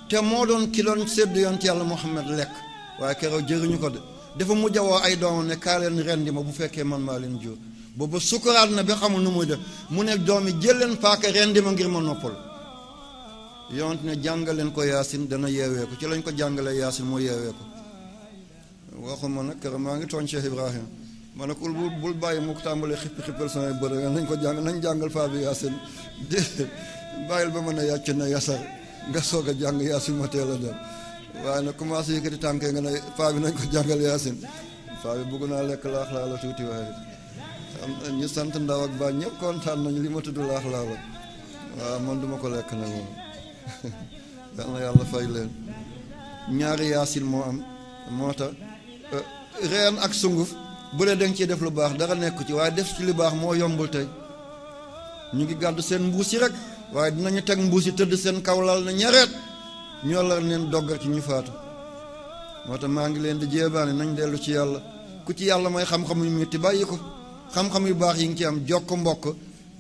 te moo doon ki doon sédd yonent yàlla Muhammad lekk waaye keroog jëriñu ko de dafa mujj a woo ay doomam ne kaa leen rendi ma bu fekkee man maa leen jur boobu sukuraat na ba xamul nu muy def mu ne doom yi jël leen paaka rendi ma ngir ma noppal yonent ne jàngal leen ko Yaasin dana yeewee ko ci lañ ko jàngalee Yaasin moo yeewee ko waxuma nag keroog maa ngi tooñ Cheikh Ibrahim ma ne ko bul bàyyi mu tàmbalee xippal samay bët nañ ko jàng nañ jàngal faa bi yaasin di bàyyil ba mën a yàcc na yasar nga soog a jàng yaasin ma teel a dem waaye nag commencé yëkkati tànkee nga ne faa bi nañ ko jàngal yaasin faa bi bëgg naa lekk laax laa la tuuti waaye am ñu sant ndaw ak ba ñëpp kontaan nañ li ma tudd laax laa la waaw man duma ko lekk nag moom yal na yàlla fay leen ñaari yaasin moo am moo tax reen ak sunguf bu dee danga ciy def lu baax dara nekku ci waaye def ci lu baax moo yombul tey ñu ngi gàddu seen mbuus yi rek waaye dinañu teg mbuus yi tëdd seen kaw lal na ñareet ñoo la leen doggar ci ñu faatu moo tax maa ngi leen di jéebaane nañ dellu ci yàlla ku ci yàlla may xam-xam yu metti bàyyi ko xam-xam yu baax yi ngi ci am jokk mbokk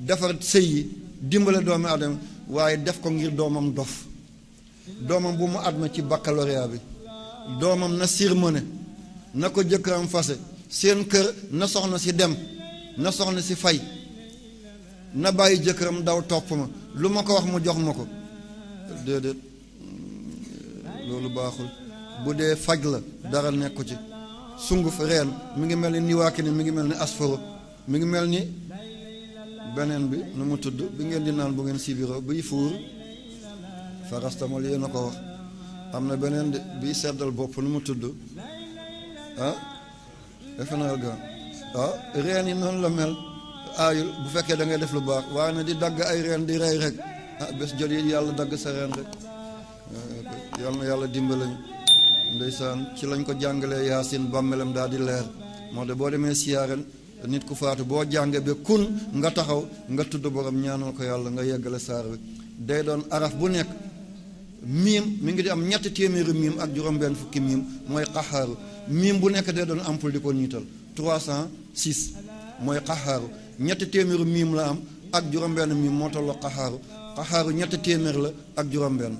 defar sëy yi dimbale doomi adama waaye def ko ngir doomam dof doomam bu mu adma ci baccalauréat bi doomam na sirmone na ko jëkkëram fase seen kër na soxna si dem na soxna si fay na bàyyi jëkkëram daw topp ma lu ma ko wax mu jox ma ko déedéet loolu baaxul bu dee faj la dara nekku ci sunguf reen mi ngi mel ni niwaaki ni mi ngi mel ni asforo mi ngi mel ni beneen bi nu mu tudd bi ngeen di naan bu ngeen sibiro biy fuur farastamol yéen a ko wax am na beneen de biy seddal bopp nu mu tudd defe naa ga reen yi noonu la mel aayul bu fekkee da ngay def lu baax waaye na di dagg ay reen di rey rek bés jot yi yàlla dagg sa reen rek yal na yàlla dimbalañu ndeysaan ci lañ ko jàngalee yaasin bàmmelam daal di leer moo de boo demee siyaaren nit ku faatu boo jànge ba kun nga taxaw nga tudd borom ñaanal ko yàlla nga yeggale saar bi day doon araf bu nekk miim mi ngi di am 300 miim ak juróom-benn fukki miim mooy xaxaaru miim bu nekk day doon ampul di ko niital 306 mooy xaxaaru 300 miim la am ak juróom-benn miim moo tolloo xaxaaru xaxaaru 300 la ak juróom-benn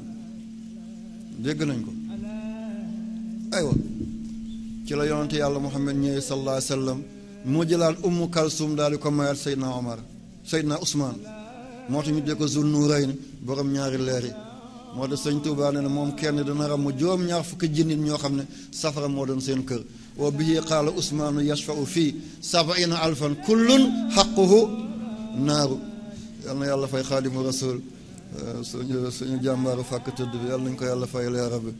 dégg nañ ko aywa ci la yonante yàlla Muhammad ñëwee sallallahu alayhi wa sallam moo jëlaat Ummu Kalsum daal di ko mayaat Seydina Omar Seydina Ousmane moo tax ñu dee ko Zul Nuurayn borom ñaari leer yi moo tax sëñ Tuubaa ne moom kenn dana ram mu juróom-ñaar fukki jinnit ñoo xam ne safara moo doon seen kër wa bihi qaala Ousmaanu yashfa'u fii 70 alfan kullun xaquhu naaru yal na yàlla fay xaadimu rasul suñu jàmbaaru fàkk tëdd bi yàlla nañ ko yàlla fay leera bi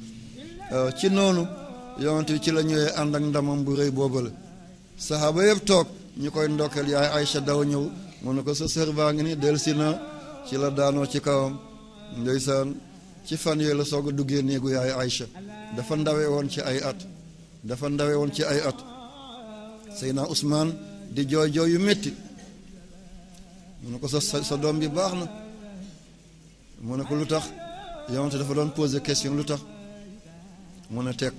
ci noonu yonent bi ci la ñëwee ànd ak ndamam bu rëy boobale saxaaba yëpp toog ñu koy ndokkeel yaay Aïcha daw ñëw mu ne ko sa sër baa ngi ni delsi na ci la daanoo ci kawam ndeysaan ci fan yooyu la soog a duggee néegu yaay Aïcha dafa ndawe woon ci ay at Seydina Ousmane di jooy jooy yu métti mu ne ko sa doom bi baax na mu ne ko lu tax yonent dafa doon poser question lu tax mu ne tekk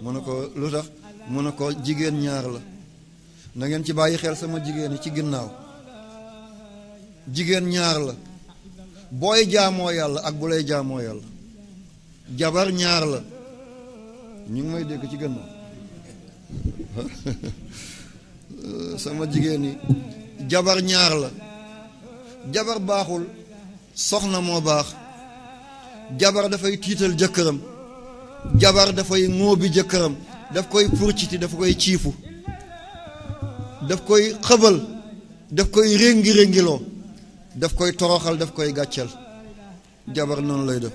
mu ne ko lu tax mu ne ko jigéen ñaar la na ngeen ci bàyyi xel sama jigéen yi ci ginnaaw jigéen ñaar la booy jaamoo yàlla ak bu lay jaamoo yàlla jabar ñaar la ñu ngi may dégg ci ginnaaw sama jigéen yi jabar ñaar la jabar baaxul soxna moo baax jabar dafay tiital jëkkëram jabar dafay ŋóobi jëkkëram daf koy furciti daf koy ciifu daf koy xëbal daf koy réngi-réngiloo daf koy toroxal daf koy gàcceel jabar noonu lay def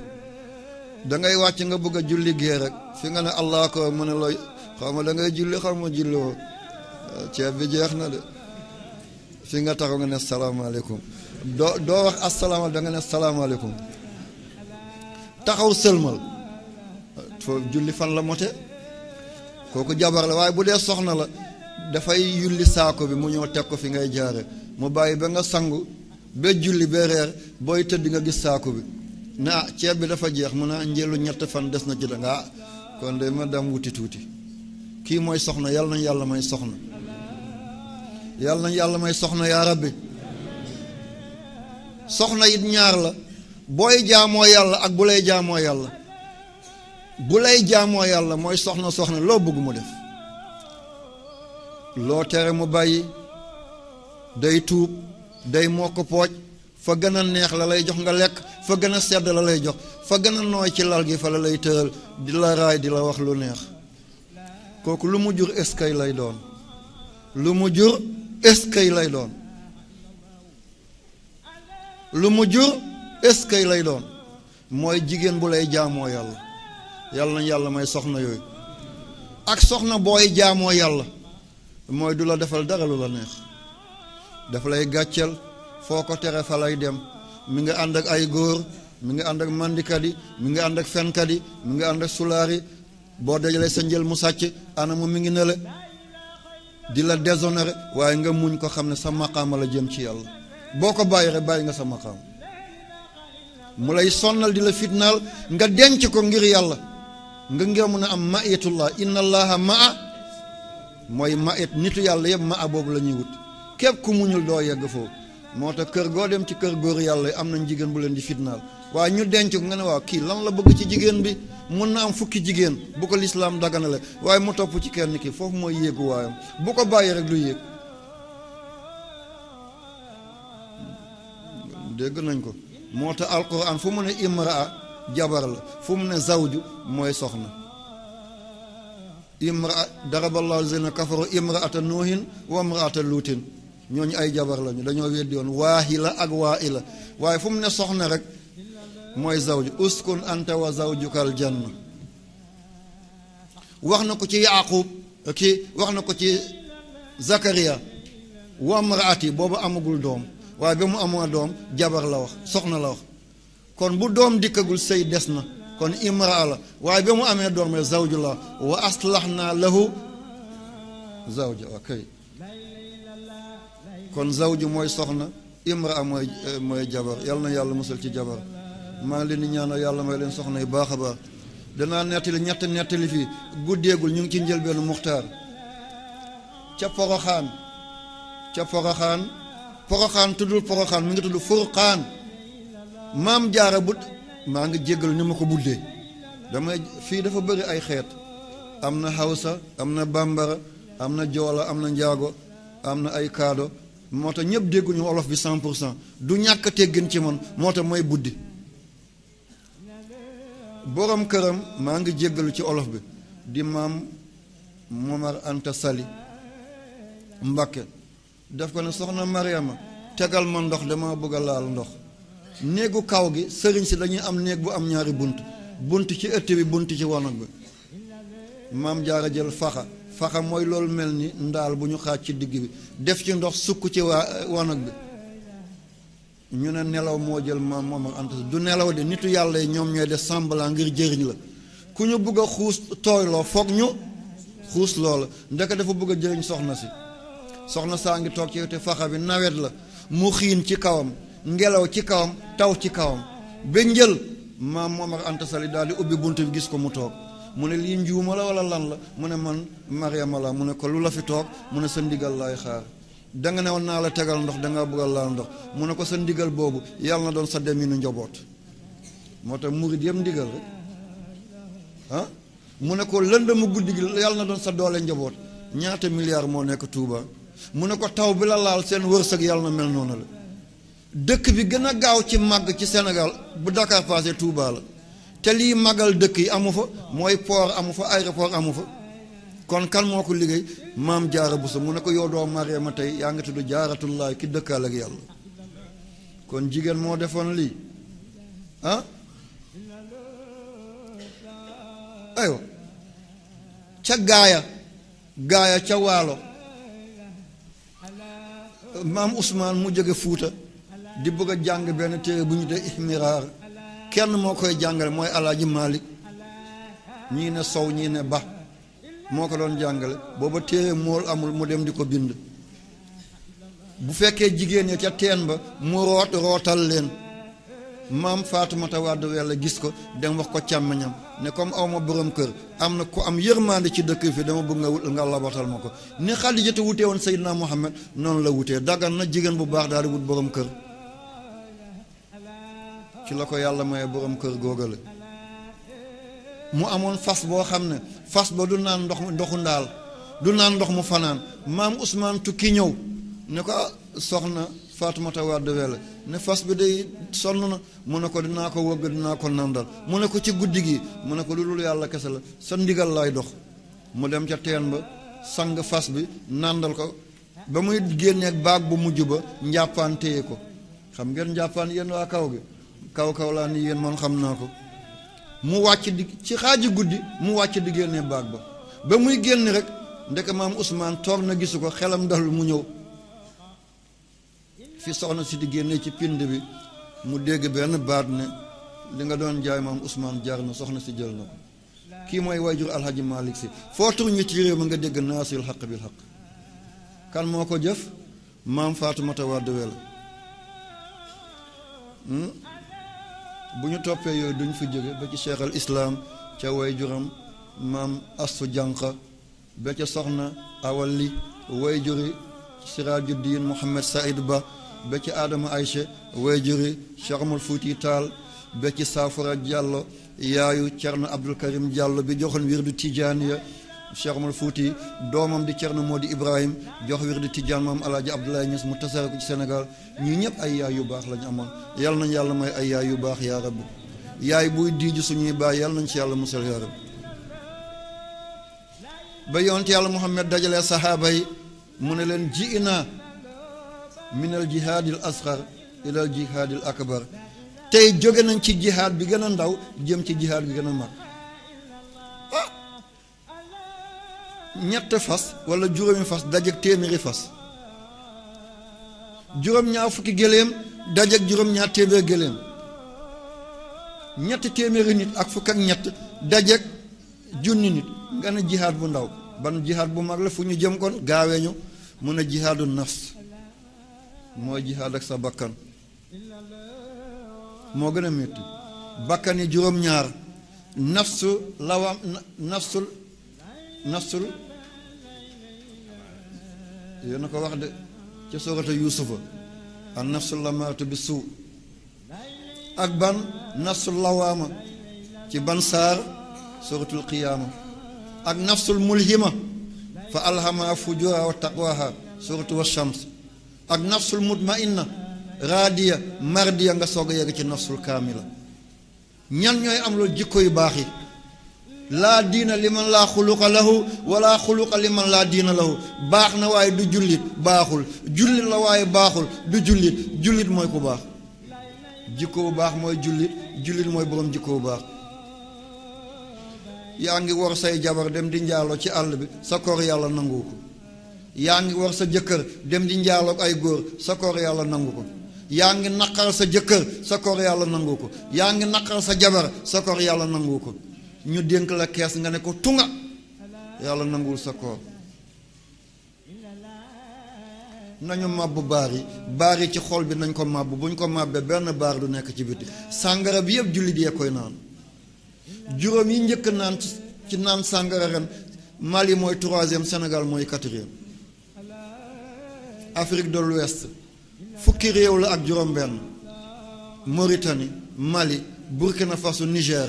da ngay wàcc nga bëgg a julli gée rek fi nga ne allah ko mu ne looy xaw ma da ngay julli xaw ma julli woo ceeb bi jeex na de fi nga taxaw nga ne salaamaaleykum doo wax asalaamaaleykum da nga ne salaamaaleykum taxaw sëlmal foofu julli fan la mote kooku jabar la waaye bu dee soxna la dafay yulli saako bi mu ñëw teg ko fi ngay jaare mu bàyyi ba nga sangu ba julli ba reer booy tëdd nga gis saako bi ne ceeb bi dafa jeex mu ne njëlu 3 fan des na ci da nga kon de ma dam wuti tuuti kii mooy soxna yàlla nañ yàlla may soxna yàlla nañ yàlla may soxna yaa rabbi soxna it ñaar la booy jaamoo yàlla ak bu lay jaamoo yàlla bu lay jaamoo yàlla mooy soxna loo bëgg mu def loo tere mu bàyyi day tuub day moo ko pooj fa gën a neex la lay jox nga lekk fa gën a sedd la lay jox fa gën a nooy ci lal gi fa la lay tëral di la raay di la wax lu neex kooku lu mu jur eskay lay doon lu mu jur eskay lay doon lu mu jur eskay lay doon mooy jigéen bu lay jaamoo yàlla yàlla na yàlla may soxna yooyu ak soxna booy jaamoo yàlla mooy du la defal dara lu la neex dafa lay gàcceel foo ko tere fa lay dem mi nga ànd ak ay góor mi nga ànd ak mandikat yi mi nga ànd ak fenkat yi mi nga ànd ak sulaar yi boo dajalee sa njël mu sàcc anamu mi ngi ne la di la déshonoré waaye nga muñ ko xam ne sa maqaama la jëm ci yàlla boo ko bàyyi rek bàyyi nga sa maqaam mu lay sonnal di la fitnaal nga denc ko ngir yàlla nga mun a am maiyatullah inna allaha maa mooy maiyat nitu yàlla yëpp maa boobu la ñuy wut képp ku muñul doo yegg foofu moo tax kër goo dem ci kër góor yàlla am nañ jigéen bu leen di fitnaal waaye ñu denc ko nga ne waaw kii lan la bëgg ci jigéen bi mun na am fukki jigéen bu ko lislaam daganale waaye mu topp ci kenn ki foofu mooy yéegu waayam bu ko bàyyi rek du yéeg dégg nañ ko moo tax alquran fu mu ne imraa jabar la fu mu ne zawju mooy soxna imraa daraballahu zina kafaru imraata nuuhin wa imraata luutin ñooñu ay jabar lañu dañoo weddi woon waahila ak waahila waaye fu mu ne soxna rek mooy zawju uskun anta wa zawjukal janna wax na ko ci yaqub wax na ko ci zakariya wa imraati boobu amagul doom waaye ba mu amoo doom jabar la wax soxna la wax kon bu doom dikkagul sëy des na kon imraa la waaye ba mu amee doom rek zawju la wa aslaxnaa lahu zawja okay kon zawju mooy soxna imraa mooy jabar yàlla na yàlla musal ci jabar maa ngi leen di ñaanal yàlla may leen soxna yu baax a baax danaa nettali nettali fii guddeegul ñu ngi ci njëlbeenu muxtaar ca poroxaan tuddul poroxaan mi ngi tudd furqaan maam jaara bu maa ngi jéggal ni ma ko buddee damay fii dafa bëri ay xeet am na hawsa am na bambara am na joola am na njaago am na ay kaado moo tax ñëpp dégguñu olof bi 100% du ñàkk teggin ci man moo tax mooy buddi borom këram maa ngi jéggalu ci olof bi di maam Momar Anta Sali Mbakke def ko ne soxna Mariama tegal ma ndox dama bëgg a laal ndox néegu kaw gi sëriñ si dañuy am néeg bu am ñaari bunt ci ëtt bi bunt ci wanag bi maam jaara jël faxa mooy loolu mel ni ndaal bu ñu xaaj ci digg bi def ci ndox sukk ci wanag bi ñu ne nelaw moo jël maam Momar Anta du nelaw de nitu yàlla yi ñoom ñooy def semblant ngir jëriñ la ku ñu bëgg a xuus tooyloo foog ñu xuus loola ndeke dafa bëgg a jëriñ soxna si soxna saa ngi toog ci te faxa bi nawet la mu xiin ci kawam ngelaw ci kawam taw ci kawam ba njël maam Momar Anta Sali daal di ubbi bunt bi gis ko mu toog mu ne lii njuuma la wala lan la mu ne man Mariama la mu ne ko lu la fi toog mu ne sa ndigal laay xaar danga ne woon naa la tegal ndox danga bëggal laal ndox mu ne ko sa ndigal boobu yàlla na doon sa deminu njaboot moo tax murid yëpp ndigal rek ah mu ne ko lënd mu guddi gi yàlla na doon sa doole njaboot ñaata milliards moo nekk Touba mu ne ko taw bi la laal seen wërsëg yàlla na mel noonu la dëkk bi gën a gaaw ci màgg ci Sénégal bu Dakar passé Touba la te lii màggal dëkk yi amu fa mooy port amu fa aéroport amu fa kon kan moo ko liggéey maam jaara Buso mu ne ko yow doo Mariama tey yaa ngi tudd jaaratullaay ki dëkkaal ak yàlla kon jigéen moo defoon lii ah aywa ca gaaya ca waalo maam Ousmane mu jóge Fuuta di bëgg a jàng benn téere bu ñu dee ihmiraar kenn moo koy jàngale mooy Alaaji Malik ñii ne Sow ñii ne Ba moo ko doon jàngale booba téere mool amul mu dem di ko bind bu fekkee jigéen ñi ca teen ba mu rootal leen maam Faatumata Wàdd Wella gis ko dem wax ko càmmiñam ne comme aw ma borom kër am na ku am yërmande ci dëkk fi dama bëgg nga labatal ma ko ni Xadijatu wutee woon Seydina Muhammad noonu la wutee daggan na jigéen bu baax daal di wut borom kër ci la ko yàlla maye borom kër góogale mu amoon fas boo xam ne fas ba du naan ndoxu ndaal du naan ndox mu fanaan maam Ousmane tukki ñëw ne ko soxna Faatumata Wàdd Wella ne fas bi day sonn na mu ne ko dinaa ko wëgg dinaa ko nandal mu ne ko ci guddi gi mu ne ko lu dul yàlla kese la sa ndigal laay dox mu dem ca teen ba sang fas bi nàndal ko ba muy génneeg baag bu mujj ba njàppaan téye ko xam ngeen njàppaan yéen waa kaw gi kaw laa ni yéen man xam naa ko mu wàcc di ci xaaji guddi mu wàcc di génnee baag ba muy génn rek ndeke maam Ousmane toog na gisu ko xelam dalul mu ñëw fi soxna si di génnee ci pind bi mu dégg benn baat ne li nga doon jaay maam Ousmane jar na soxna si jël na ko kii mooy waajur alhaji Malick si foo turñu ci réew mi nga dégg naasil xaq bil xaq kan moo ko jëf maam Faatumata Wade Wele bu ñu toppee yooyu duñ fi jóge ba ci cheikh al islam ca waajuram maam Astu Jànqa ba ca soxna awalli waajuri Sirajuddin Mohammed Saïd Ba ba ci Adama Aïcha waajuri Cheikh Omar Fouti Taal ba ci Saafara Diallo yaayu Cerno Abdul Karim Diallo bi joxoon wirdu Tijaaniya Cheikh Omar Fouti doomam di Cerno Modi Ibrahim jox wirdu Tijaan maam Alaaji Abdoulaye Niass mu tasaare ko ci Sénégal ñii ñëpp ay yaay yu baax lañu amoon yal nañ yàlla may ay yaay yu baax yaa rabbi yaay buy diiju suñuy baay yal nañ ci yàlla musal yaa rabbi ba yonent yàlla Muhammad dajalee sahaaba yi mu ne leen ji'inaa minal jihaadil asxar ilal jihaadil akbar tey jóge nañ ci jihaad bi gën a ndaw jëm ci jihaad bi gën a mag ñett fas wala juróomi fas dajeg téeméeri fas juróom-ñaar fukki géléem dajeg juróom-ñaar téeméer géléem ñetti téeméeri nit ak fukk ak ñett dajeg junni nit nga ne jihaad bu ndaw ban jihaad bu mag la fu ñu jëm kon gaawee ñu mun a jihaadu nafs mooy jihaad ak sa bakkan moo gën a métti bakkan yi juróom-ñaar nafsu lawam nafsul yéen a ko wax de ca soorata yuusufa an nafsul lamaaratu bi suu ak ban nafsul lawaama ci ban saar sooratul qiyaama ak nafsul mulhima fa alhamaha fujuraha wa taqwaha sooratu wa shams ak nafsul mutmainna raadiya mardiya nga soog a yegg ci nafsul kaamila ñan ñooy am loolu jikko yu baax yi laa diina liman laa xuluqa lahu wala xuluqa liman laa diina lahu baax na waaye du jullit baaxul jullit la waaye baaxul du jullit mooy ku baax jikko bu baax mooy jullit mooy boroom jikko bu baax yaa ngi war say jabar dem di njaaloo ci àll bi sa koor yàlla nangu ko yaa ngi war sa jëkkër dem di njaaloo ak ay góor sa koor yàlla nangu ko yaa ngi naqar sa jëkkër sa koor yàlla nangu ko yaa ngi naqar sa jabar sa koor yàlla nangu ko ñu dénk la kees nga ne ko tunga yàlla nanguwul sa koor nañu màbb baar yi ci xol bi nañ ko màbb bu ñu ko màbbee benn baar du nekk ci biti sàngara bi yëpp jullit yee koy naan juróom yi njëkk naan ci naan sàngara ren Mali mooy 3e Sénégal mooy 4e Afrique de l'Ouest fukki réew la ak juróom benn Mauritanie Mali Burkina Faso Niger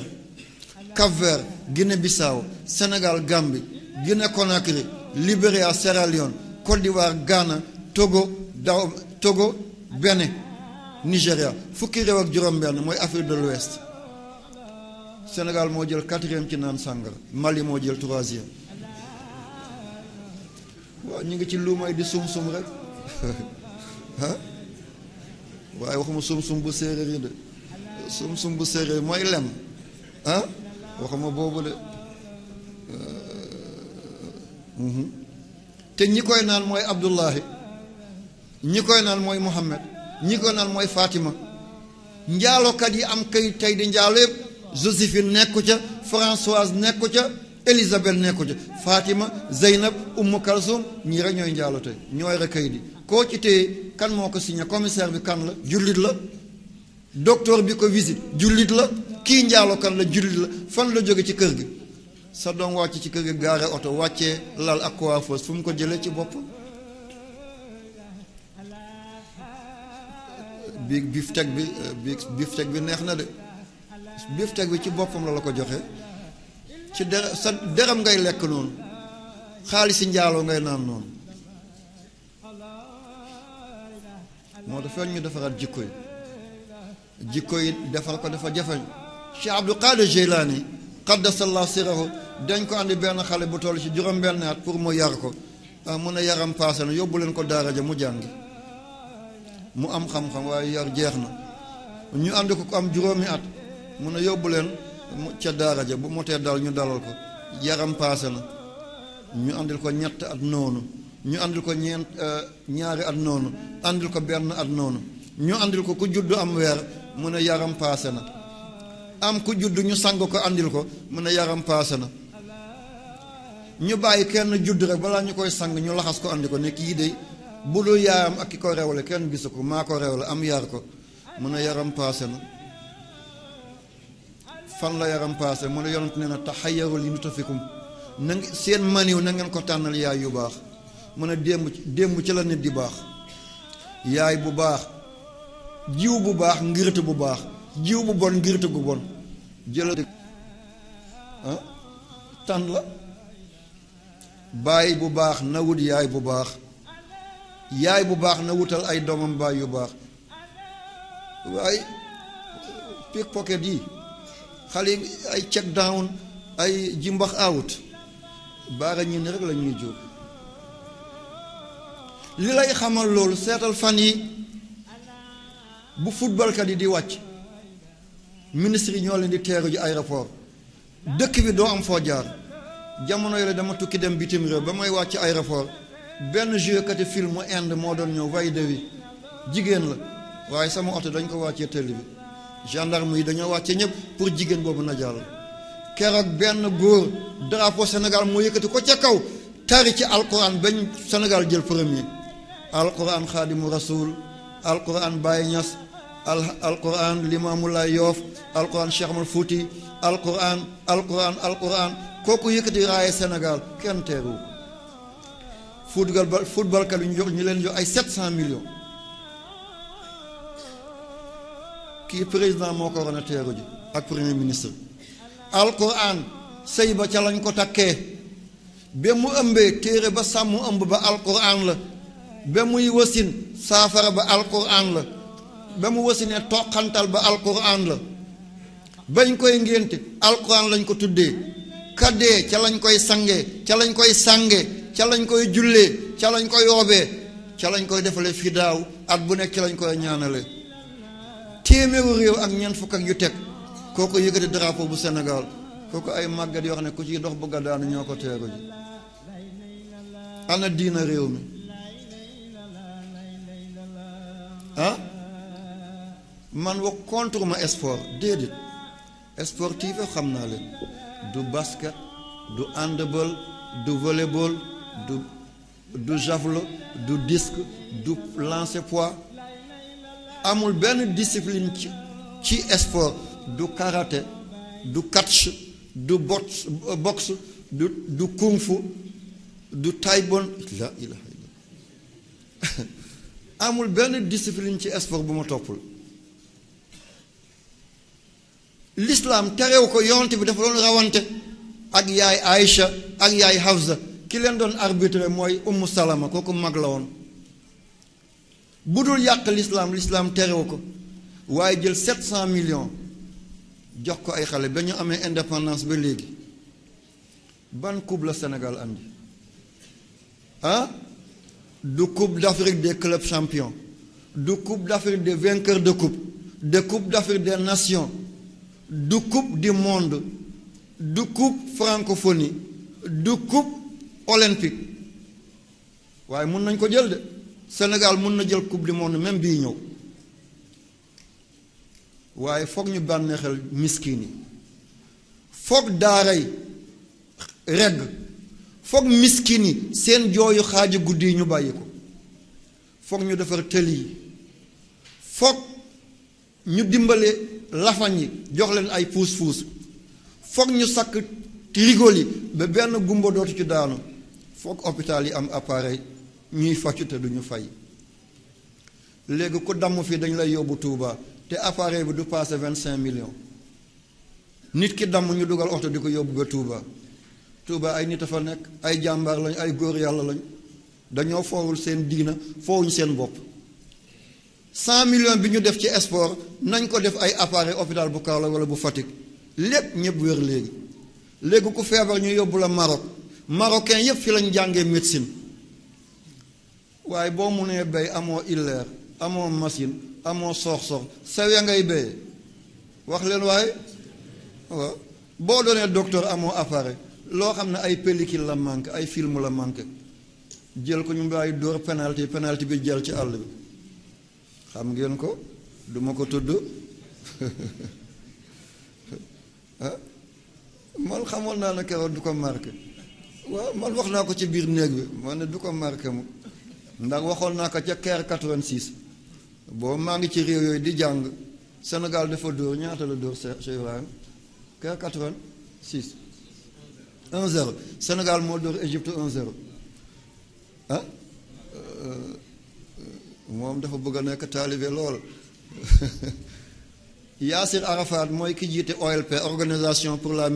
Cap-Vert Guinée-Bissau Sénégal Gambie Guinée-Conakry Libéria Sierra Leone Côte d'Ivoire Ghana Togo Bénin Nigéria fukki réew ak juróom benn mooy Afrique de l'Ouest Sénégal moo jël 4e ci naan sàngara Mali moo jël 3e waaw ñu ngi ci luumay di sum-sum rek ah waaye waxuma sum-sum bu séeréer yi de sum-sum bu séeréer mooy lem ah waxuma boobu de te ñi koy naan mooy Abdullahi ñi koy naan mooy Muhammad ñi koy naan mooy Fatima njaalokat yi am kay tey di njaalo yëpp Joséphine nekku ca Françoise nekku ca Élisabeth nekku ca Fatima Zeynab Umm Kalsum ñii rek ñooy njaalo tey ñooy rek kay di koo ci téye kan moo ko signé commissaire bi kan la jullit la docteur bi ko visite jullit la kii njaalo kan la jullit la fan la jóge ci kër gi sa doom wàcc ci kër gi gaare oto wàccee lal ak coiffeuse fu mu ko jëlee ci bopp bi bifteg bi neex na de bifteg bi ci boppam la ko joxe ci sa deram ngay lekk noonu xaalisi njaaloo ngay naan noonu moo tax ñu defaraat jikko yi defar ko dafa jafeñ Cheikh Abdul Qadir Jeylaani qaddasallahu sirrahu dañ ko andi benn xale bu toll ci juróom-benn at pour mu yar ko mu ne yaram paase na yóbbu leen ko daara ja mu jàngi mu am xam-xam waaye yar jeex na. ñu andi ko am juróomi at mu ne yóbbu leen ca daara ja bu motee dal ñu dalal ko yaram paase na ñu andil ko ñett at noonu ñu andil ko ñaari at noonu andil ko benn at noonu ñu andil ko ku juddu am weer mu ne yaram paase na am ku juddu ñu sang ko andil ko mu ne yaram paase na ñu bàyyi kenn judd rek balaa ñu koy sang ñu laxas ko andi ko ne kii de bu dul yaayam ak ki ko rewle kenn gisu ko maa ko rewle am yar ko mu ne yaram paase na fan la yaram paase mu ne yonent nee na taxayyaru li nutafikum na seen maniw na ngeen ko tànnal yaay yu baax mu ne démb ci la nit di baax yaay bu baax jiw bu baax ngirte bu baax jiw bu bon ngirte gu bon jëla tànn la baay bu baax na wut yaay bu baax yaay bu baax na wutal ay doomam baay yu baax waaye pickpocket yi xale yi ay check down ay jimbax out baara ñi rek la ñuy jóg li lay xamal loolu seetal fan yi bu footballkat yi di wàcc ministre yi ñoo leen di teeru ji aéroport dëkk bi doo am foo jaar jamono yooyu dama tukki dem bitim réew ba may wàcc aéroport benn jouekati film Inde moo doon ñëw way de wi jigéen la waaye sama oto dañ ko wàccee télé bi gendarme yi dañoo wàcce ñëpp pour jigéen boobu na jàll keroog benn góor drapeau Sénégal moo yëkkati ko ca kaw tari ci alquran bañ Sénégal jël premier alquran xaadimu rasul alquran Baye Niass alquran Limaamulaay Yoof alquran Cheikh Ahmad Fouti alquran kooku yëkkati raaye Sénégal kenn teeru footballkat yi ñu leen jox ay 700 millions kii président moo ko waroon a teeru ji ak premier ministre alquran sëy ba ca lañ ko takkee ba mu ëmbee téere ba sàmm ëmb ba alquran la ba muy wasin saafara ba alquran la ba mu wasinee toqantal ba alquran la bañ koy ngénte alquran lañ ko tuddee kaddee ca lañ koy sangee ca lañ koy sàngee ca lañ koy jullee ca lañ koy roobee ca lañ koy defale fidaaw at bu nekk ca lañ koy ñaanale téeméeru réew ak ñeent fukk ak yu teg kooku yëkkati drapeau bu Sénégal kooku ay màggat yoo xam ne ku ci dox bëgg a daanu ñoo ko teeru ji ana diina réew mi man wax contre ma sport déedéet sportif xam naa leen du basket du handball du volleyball du javelot du disque du lancer poids amul benn discipline ci sport du karaté du catch du boxe du kung fu du taekwondo la ilaha illallah amul benn discipline ci sport bu ma toppul l'islam terew ko yonent bi dafa doon rawante ak yaay Aïcha ak yaay Hafsa ki leen doon arbitre mooy Ummu Salama kooku mag la woon bu dul yàq l'islam terew ko waaye jël 700 millions jox ko ay xale ba ñu amee indépendance ba léegi ban coupe la Sénégal andi du coupe d'Afrique des clubs champions du coupe d'Afrique des vainqueurs de coupe d'Afrique des nations du coupe du monde du coupe francophonie du coupe olympique waaye mun nañ ko jël de Sénégal mun na jël coupe du monde même bii ñëw waaye foog ñu bànneexal miskin yi foog daaray regg foog miskin yi seen jooyu xaaji guddi yi ñu bàyyi ko foog ñu defar tëli yi foog ñu dimbale lafañ yi jox leen ay puus-puus foog ñu sakk rigol yi ba benn gumba dootu ci daanu foog hôpital yi am appareil ñuy faccu te duñu fay léegi ku damm fii dañ lay yóbbu Touba te appareil bi du passé 25 millions nit ki damm ñu dugal oto di ko yóbbu ba Touba ay nit a fa nekk ay jàmbaar lañ ay góor yàlla lañ dañoo foowul seen diina foowuñ seen bopp 100 millions bi ñu def ci sport nañ ko def ay appareil hôpital bu Kaolack wala bu Fatick lépp ñëpp wér léegi léegi ku feebar ñu yóbbu la Maroc marocain yépp fi lañ jàngee médecine waaye boo munee béy amoo illeer amoo machine amoo soox-soox sawe ngay béyee wax leen waaye waaw boo doonee docteur amoo appareil loo xam ne ay pellicule la manqué ay film la manqué jël ko ñu bàyyi dóor penalty bi jël ci àll bi xam ngeen ko duma ko tudd man xamoon naa ne keroog du ko marqué waaw man wax naa ko ci biir néeg bi man ne du ko marqué mu ndax waxoon naa ko ca Caire 86 boo maa ngi ci réew yooyu di jàng Sénégal dafa dóor ñaata la dóor Cheikh Ibrahima Caire 86 1-0 Sénégal moo dóor Égypte 1-0 ah moom dafa bëgg a nekk taalibe lool Yassir Arafat mooy ki jiite OLP organisation pour la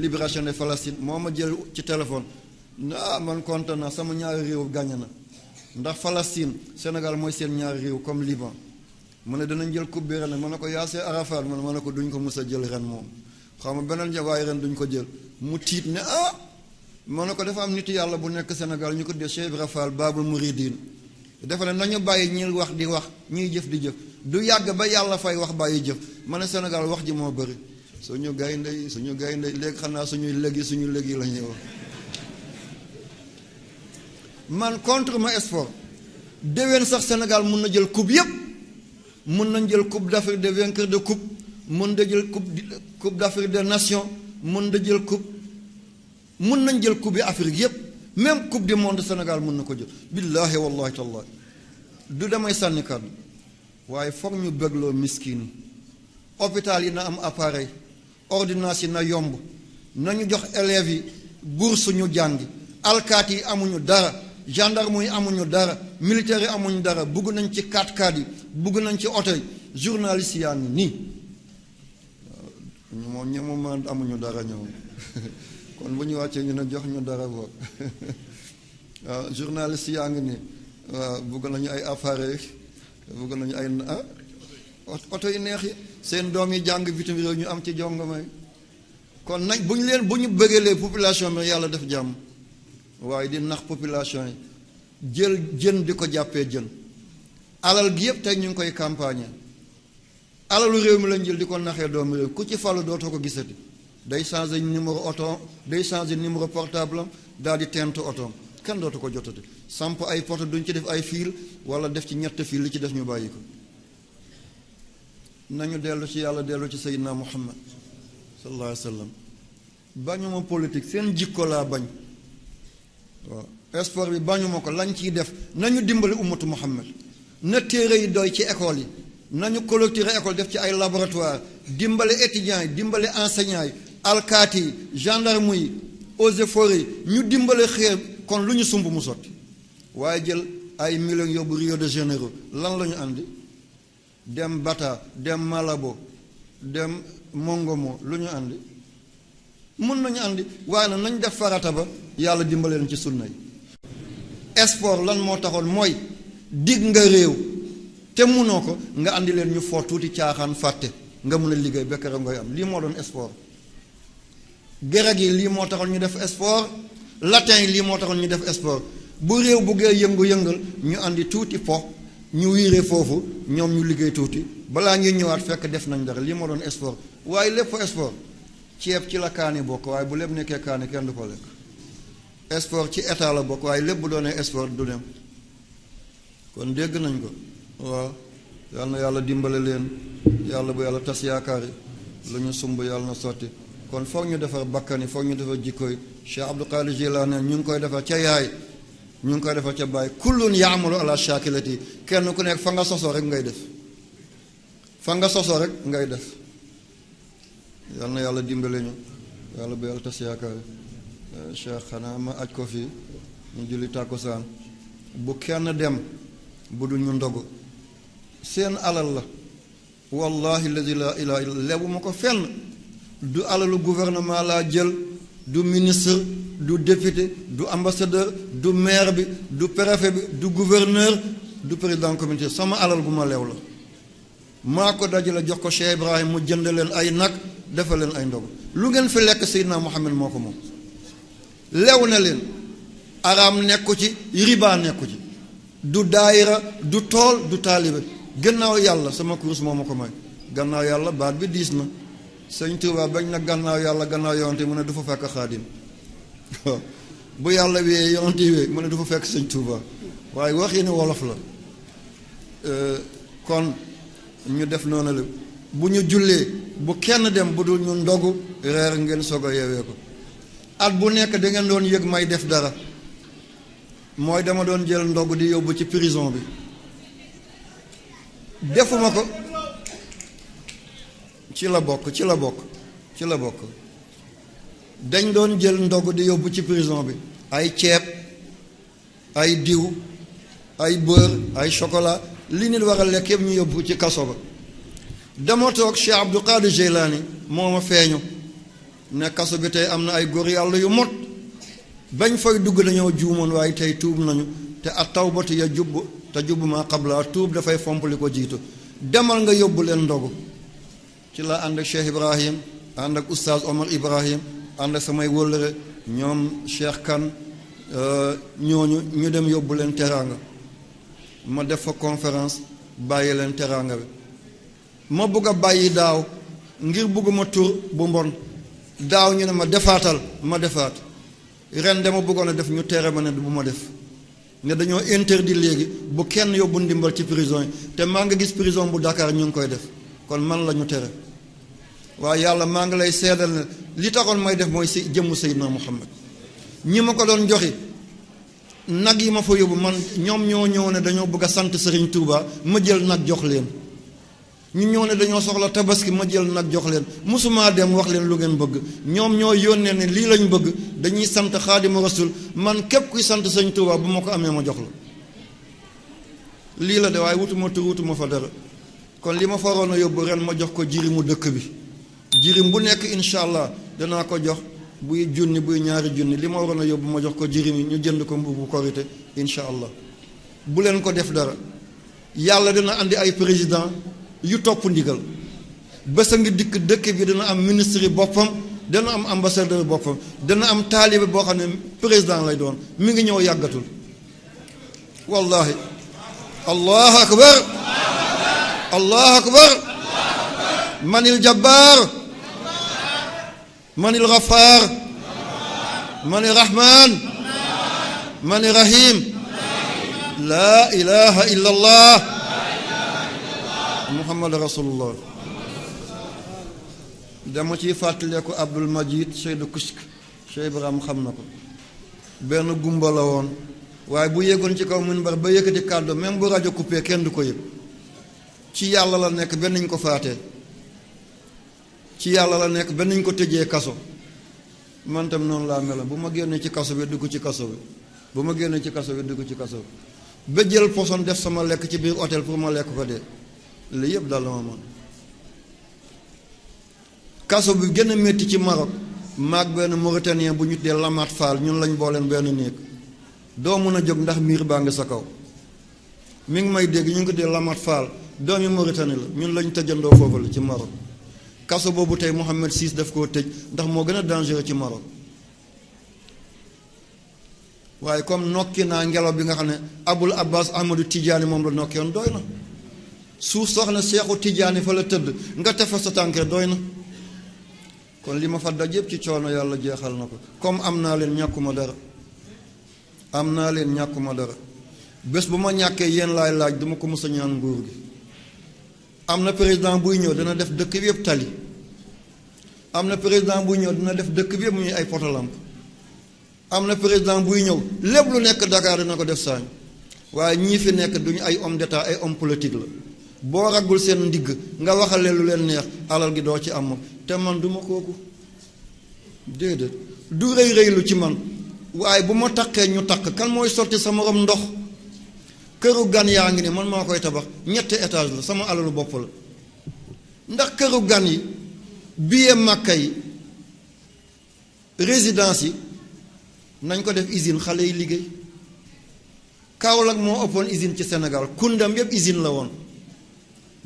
libération de Palestine moo ma jël ci téléphone man kontaan na sama ñaari réew gàññ na ndax Palestine Sénégal mooy seen ñaari réew comme Liban mu ne danañ jël coupe bi ren ma ne ko Yassir Arafat ma ne ko duñ ko mës a jël ren moom xaw ma beneen waaye ren duñ ko jël mu tiit ne ma ne ko dafa am nit yàlla bu nekk Sénégal ñu ko def Cheikh Ibra Fall Babul Mouridine dafa ne nañu bàyyi ñi wax di wax ñuy jëf di jëf du yàgg ba yàlla fay wax bàyyi jëf ma ne Sénégal wax ji moo bëri suñu gaynde léegi xam naa suñuy léegi la ñuy wax man contre ma sport déwén sax Sénégal mun na jël coupe yépp mun nañ jël coupe d'Afrique des vainqueurs de coupe mun na jël coupe d'Afrique des nations mun na jël coupe mun nañ jël coupe yi Afrique yépp même coupe du monde Sénégal mun na ko jël billaahi wallahi tallahi du damay sànni kàddu waaye foog ñu bégloo miskin yi hôpital yi na am appareil ordonnance yi na yomb nañu jox élèves yi bourse ñu jàngi alkaati yi amuñu dara gendarme yi amuñu dara militaires yi amuñu dara bugg nañ ci 4x4 yi bugg nañ ci oto yi journalistes yaa ngi nii moom ñoom amuñu dara ñoom kon bu ñu wàccee ñu ne jox ñu dara boog waaw journalistes yaa ngi nii waaw bugg nañu ay appareil bugg nañu ay oto yu neex yi seen doom yi jàng bitim réew ñu am ci jongomay kon nag bu ñu bëggalee population bi yàlla def jàmm waaye di nax population yi jël jën di ko jàppee jën alal gi yëpp tey ñu ngi koy campagne alalu réew mi lañ jël di ko naxee doomu réew ku ci falu dootoo ko gisati day changer numéro oto day changer numéro portable am daal di tent otoom kenn dootu ko jotati samp ay poto duñ ci def ay fil wala def ci ñett fil li ci def ñu bàyyi ko nañu dellu ci yàlla dellu ci Seydina Muhammad sallallahu alayhi wa sallam bañuma politique seen jikko laa bañ waaw sport bi bañuma ko lañ ciy def nañu dimbali ummatu Muhammad na téere yi doy ci école yi nañu clôturer école def ci ay laboratoire dimbali étudiants yi dimbali enseignants yi alkaati yi gendarme yi eaux et forêts yi ñu dimbali xeer kon lu ñu sumb mu sotti waaye jël ay millions yóbbu Rio de Janeiro lan la ñu àndi dem Bata dem Malabo dem Mongomo lu ñu àndi mun nañu àndi waaye nag nañ def farata ba yàlla dimbaleen ci sunna yi sport lan moo taxoon mooy dig nga réew te munoo ko nga andi leen ñu foo tuuti caaxaan fàtte nga mun a liggéey bekkara ngoy am lii moo doon sport grec yi lii moo taxoon ñu def sport latin yi lii moo taxoon ñu def sport bu réew buggee yëngu-yëngal ñu andi tuuti po ñu wiire foofu ñoom ñu liggéey tuuti balaa ñuy ñëwaat fekk def nañ dara lii moo doon sport waaye lépp sport ceeb ci la kaani bokk waaye bu lépp nekkee kaani kenn du ko lekk sport ci état la bokk waaye lépp bu doonee sport du dem kon dégg nañ ko waaw yal na yàlla dimbale leen yàlla bu yàlla tas yaakaar yi lu ñu sumb yàlla na sotti kon foog ñu defar bakkan yi foog ñu defar jikko yi Cheikh Abdul Qadir Jilani ñu ngi koy defar ca yaay ñu ngi koy defar ca baay kullun yaamalu ala shakilati kenn ku nekk fa nga sosoo rek ngay def fa nga sosoo rek ngay def yal na yàlla dimbale ñu yàlla bu yàlla tas yaakaar yi Cheikh xanaa ma aj ko fii ñu julli tàkkusaan bu kenn dem bu dul ñu ndogu seen alal la wallahi lazi la ilaha illa lebu ma ko fenn du alalu gouvernement laa jël du ministre du député du ambassadeur du maire bi du préfet bi du gouverneur du président communauté sama alal bu ma lew la maa ko dajale jox ko Cheikh Ibrahim mu jënd leen ay nag defal leen ay ndogu lu ngeen fi lekk Seydina Muhammad moo ko moom lew na leen araam nekku ci riba nekku ci du daayira du tool du taalibe gannaaw yàlla sama kurus moo ma ko may gannaaw yàlla baat bi diis na sëñ Tuuba bañ na gannaaw yàlla gannaaw yonte mu ne du fa fekk xaadim bu yàlla wee yonte wee mu ne du fa fekk sëñ Tuuba waaye wax yi ne wolof la kon ñu def noonu la bu ñu jullee bu kenn dem bu dul ñu ndogu reer ngeen soog a yeewee ko at bu nekk da ngeen doon yëg may def dara mooy dama doon jël ndogu di yóbbu ci prison bi defuma ko ci la bokk dañ doon jël ndogu di yóbbu ci prison bi ay ceeb ay diw ay beurre ay chocolat li nit war a lekk yëpp ñu yóbbu ci kaso ba dama toog Cheikh Abdul Qadir Jeylaani moo ma feeñu ne kaso bi tey am na ay góor yàlla yu mot bañ fay dugg dañoo juumoon waaye tey tuub nañu te at tawbatu ya jubb te jubb maa qabla tuub dafay fomp li ko jiitu demal nga yóbbu leen ndogu ci la ànd ak Cheikh Ibrahim ànd ak oustaz Omar Ibrahim ànd ak samay wëllëre ñoom Cheikh Kan ñooñu ñu dem yóbbu leen teraanga ma def fa conférence bàyyi leen teraanga bi ma bugg a bàyyi daaw ngir bugguma tur bu mbon daaw ñu ne ma defaatal ma defaat ren dama bëggoon a def ñu tere ma ne bu ma def ne dañoo interdit léegi bu kenn yóbbu ndimbal ci prison yi te maa nga gis prison bu Dakar ñu ngi koy def kon man la ñu tere waaye yàlla maa ngi lay seedal ne li taxoon may def mooy si jëmmu Seydina Muhammad ñi ma ko doon joxi nag yi ma fa yóbbu man ñoom ñoo ñëw ne dañoo bëgg a sant Serigne Touba ma jël nag jox leen ñu ñëw ne dañoo soxla tabaski ma jël nag jox leen mosumaa dem wax leen lu ngeen bëgg ñoom ñoo yónnee ne lii lañ bëgg dañuy sant Xaadimu Rasul man képp kuy sant Serigne Touba bu ma ko amee ma jox la lii la de waaye wutuma tur wutuma fa dara kon li ma faroon a yóbbu ren ma jox ko jirimu dëkk bi jirim bu nekk incha allah danaa ko jox buy junni buy ñaari junni li ma waroon a yóbbu ma jox ko jirim yi ñu jënd ko mbubu korite incha allah bu leen ko def dara yàlla dina andi ay président yu topp ndigal bés a ngi dikk dëkk bi dina am ministre yi boppam dana am ambassadeur boppam dana am taalibe boo xam ne président lay doon mi ngi ñëw yàggatul wallahi allahu akbar allahu akbar manil jabbaar manil ghafaar manil rahmaan manil rahim laa ilaha illa allah muhammad rasulullah dama ciy fàttaleeku Abdul Majid Seydou Kusk Cheikh Ibrahim xam na ko benn gumba la woon waaye bu yéegoon ci kaw minbar ba yëkkati kàddu même bu rajo coupé kenn du ko yëg ci yàlla la nekk benn ñu ko faatee ci yàlla la nekk benn ñu ko tëjee kaso man tam noonu laa mel bu ma génnee ci kaso bi dugg ci kaso bi bu ma génnee ci kaso bi dugg ci kaso bi ba jël poson def sama lekk ci biir hôtel pour ma lekk ko dee lii yëpp dal la ma man kaso bi gën a métti ci Maroc maag benn Mauritanien bu ñu dee Lamat Fall ñun lañ booleen benn néeg doo mën a jóg ndax miir baa ngi sa kaw mi ngi may dégg ñu ngi ko dee Lamat Fall doomi Mauritanie la ñun lañ tëjandoo foofu la ci Maroc kaso boobu tey Mohammed VI daf koo tëj ndax moo gën a dangereux ci Maroc waaye comme nokki naa ngelaw bi nga xam ne Abul Abbas Ahmadu Tidiane moom la nokki woon doy na suuf soxna Seexu Tidiane fa la tëdd nga tefa sa tànkee doy na kon li ma fa daj yëpp ci coono yàlla jeexal na ko comme am naa leen ñàkkuma dara am naa leen ñàkkuma dara bés bu ma ñàkkee yéen laay laaj duma ko mës a ñaan nguur gi am na président buy ñëw dina def dëkk bi yëpp tali am na président buy ñëw dina def dëkk bi yëpp muy ay potolamp am na président buy ñëw lépp lu nekk Dakar dina ko def saañ waaye ñii fi nekk duñu ay homme d'état ay homme politique la boo raggul seen ndigg nga waxale lu leen neex alal gi doo ci am te man duma kooku déedéet du rëy rëylu ci man waaye bu ma takkee ñu takk kan mooy sotti sama morom ndox këru gan yaa ngi ne man maa koy tabax ñetti étage la sama alalu bopp la ndax këru gan yi billet Makka yi résidence yi nañ ko def usine xale yi liggéey Kaolack moo ëppoon usine ci Sénégal Koundam yëpp usine la woon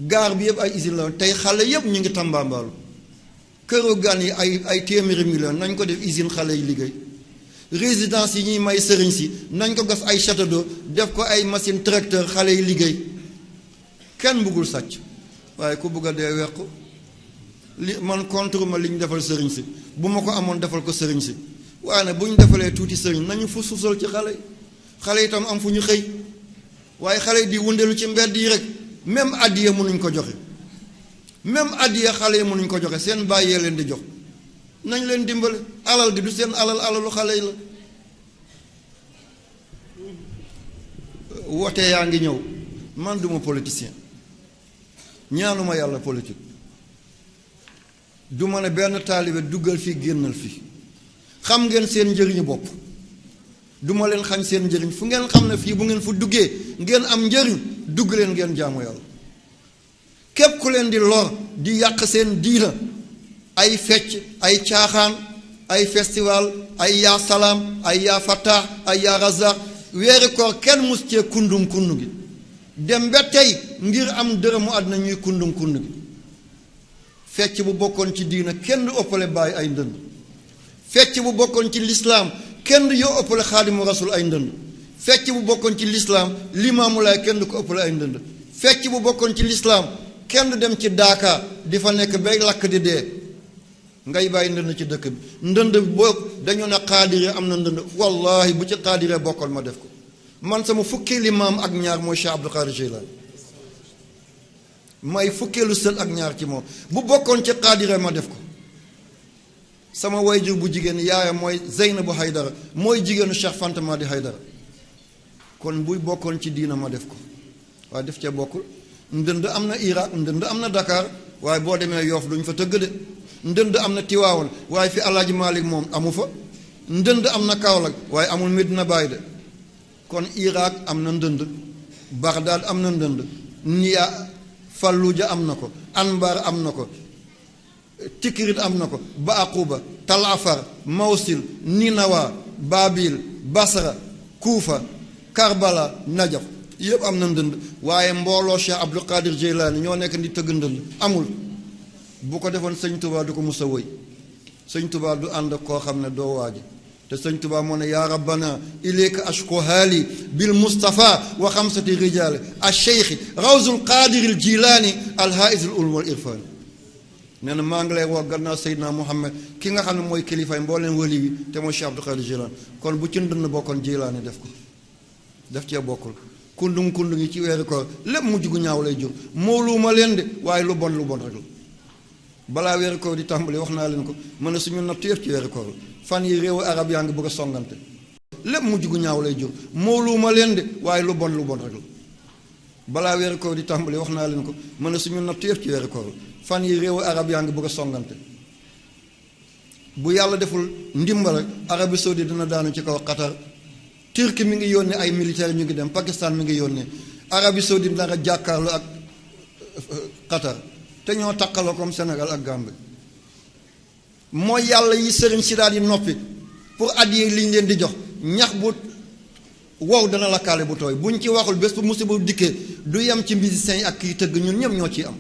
gaar bi yëpp ay usine la tey xale yëpp ñu ngi tambaambaalu këru gan yi ay téeméeri million nañ ko def usine xale yi liggéey résidence yi ñuy may sëriñ si nañ ko gas ay château d'eau def ko ay machine tracteur xale yi liggéey kenn bëggul sàcc waaye ku bëgg a dee weq li man contre ma li ñu defal sëriñ si bu ma ko amoon defal ko sëriñ si waaye nag bu ñu defalee tuuti sëriñ nañu fu susal ci xale yi itam am fu ñu xëy waaye xale yi di wundelu ci mbedd yi rek même addiya mënuñ ko joxe même addiya xale yi mënuñ ko joxe seen bàyyee leen di jox nañ leen dimbale alal gi du seen alalu xale yi la woote yaa ngi ñëw man duma politicien ñaanuma yàlla politique du ma ne benn taalibe duggal fii génnal fii xam ngeen seen njëriñu bopp du ma leen xañ seen njëriñ fu ngeen xam ne fii bu ngeen fu duggee ngeen am njëriñ dugg leen ngeen jaamu yàlla képp ku leen di lor di yàq seen diina ay fecc ay caaxaan ay festival ay yaa salaam ay yaa fattah ay yaa razaq weeri koor kenn mus cee kundum kundu gi dem ba tey ngir am dërëmu àddina ñuy kundum kundu gi fecc bu bokkoon ci diina kenn du ëppale bàyyi ay ndënd fecc bu bokkoon ci lislaam kenn du yoo ëppale xaadimu rasul ay ndënd fecc bu bokkoon ci lislaam limaamu laay kenn du ko ëppale ay ndënd fecc bu bokkoon ci lislaam kenn du dem ci daaka di fa nekk bay lakk di dee ngay bàyyi ndënd ci dëkk bi ndënd boo dañoo ne xaadire am na ndënd wallahi bu ci xaadire bokkoon ma def ko man sama fukkeeli maam ak ñaar mooy Cheikh Abdul Qadir Jilani may fukkeelu sël ak ñaar ci moom bu bokkoon ci xaadire ma def ko sama wayjur bu jigéen yaayam mooy Zeynabu Haydara mooy jigéenu Cheikh Fanta Madi Haydara kon buy bokkoon ci diina ma def ko waaye def cee bokkul ndënd am na Irak ndënd am na Dakar waaye boo demee Yoof duñ fa tëgg de ndënd am na Tiwaawan waaye fi Alaaji Maalik moom amu fa ndënd am na Kaolack waaye amul Medina Baay de kon Irak am na ndënd Bagdad am na ndënd Niya Falluja am na ko Anbar am na ko Tikrit am na ko Baaquba Talafar Mawsil Ninawa Babil Basra Kuufa Karbala Najaf yëpp am na ndënd waaye mbooloo Cheikh Abdul Qadir Jilani ñoo nekk di tëgg ndënd amul bu ko defoon sëñ Tuba du ko mus a wëy sëñ Tuba du ànd koo xam ne doo waaji te sëñ Tuba moo ne yaa rabbana ilayka ashku haali bil mustafa wa xamsati rijaali al cheikhi rawzul qadiril Jilani al haisil ulm wal irfani nee na maa ngi lay woo gannaaw Seydina Muhammad ki nga xam ne mooy kilifay mbooleen wali wi te mooy Cheikh Abdul Qadir Jilani kon bu ci ndënd bokkoon Jilani def ko def cee bokkul kundum yi ci weeru koor lépp mujj gu ñaaw lay jur mooluuma leen de waaye lu bon rek la balaa weeru koor di tàmbali wax naa leen ko mën na suñu natt yëpp ci weeru koor fan yi réewu arab yaa ngi bëgg a songante lépp mujj gu ñaaw lay jur mooluuma leen de waaye lu bon rek la balaa weeru koor di tàmbali wax naa leen ko mën na suñu natt yëpp ci weeru koor fan yi réewu arab yaa ngi bëgg a songante bu yàlla deful ndimbal rek Arabie Saoudite dina daanu ci kaw Qatar Turquie mi ngi yónnee ay militaires ñu ngi dem Pakistan mi ngi yónnee Arabie Saoudite danga jàkkaarloo ak Qatar te ñoo taqaloo comme Sénégal ak Gambie mooy yàlla yi sëriñ si daal di noppi pour addiye li ñu leen di jox ñax bu wow dana la kaale bu tooy buñ ci waxul bés bu musiba dikkee du yem ci musiciens yi ak kii tëgg ñun ñëpp ñoo ciy am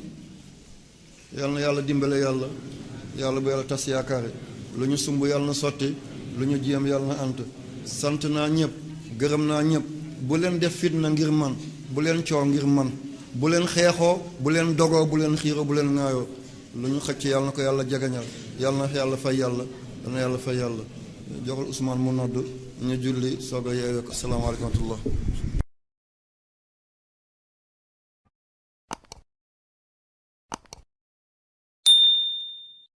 yal na yàlla dimbale yàlla bu yàlla tas yaakaare lu ñu sumb yàlla na sotti lu ñu jéem yàlla na ant sant naa ñëpp gërëm naa ñëpp bu leen def fitna ngir man bu leen coow ngir man bu leen xeexoo bu leen dogoo bu leen xiiroo bu leen ŋaayoo lu ñu xëcc yàlla na ko yàlla jegeñal yàlla na yàlla fay yàlla dana yàlla fay yàlla joxul Ousmane mu nodd ñu julli soog a yeewee ko salaamaaleykum wa rahmatullah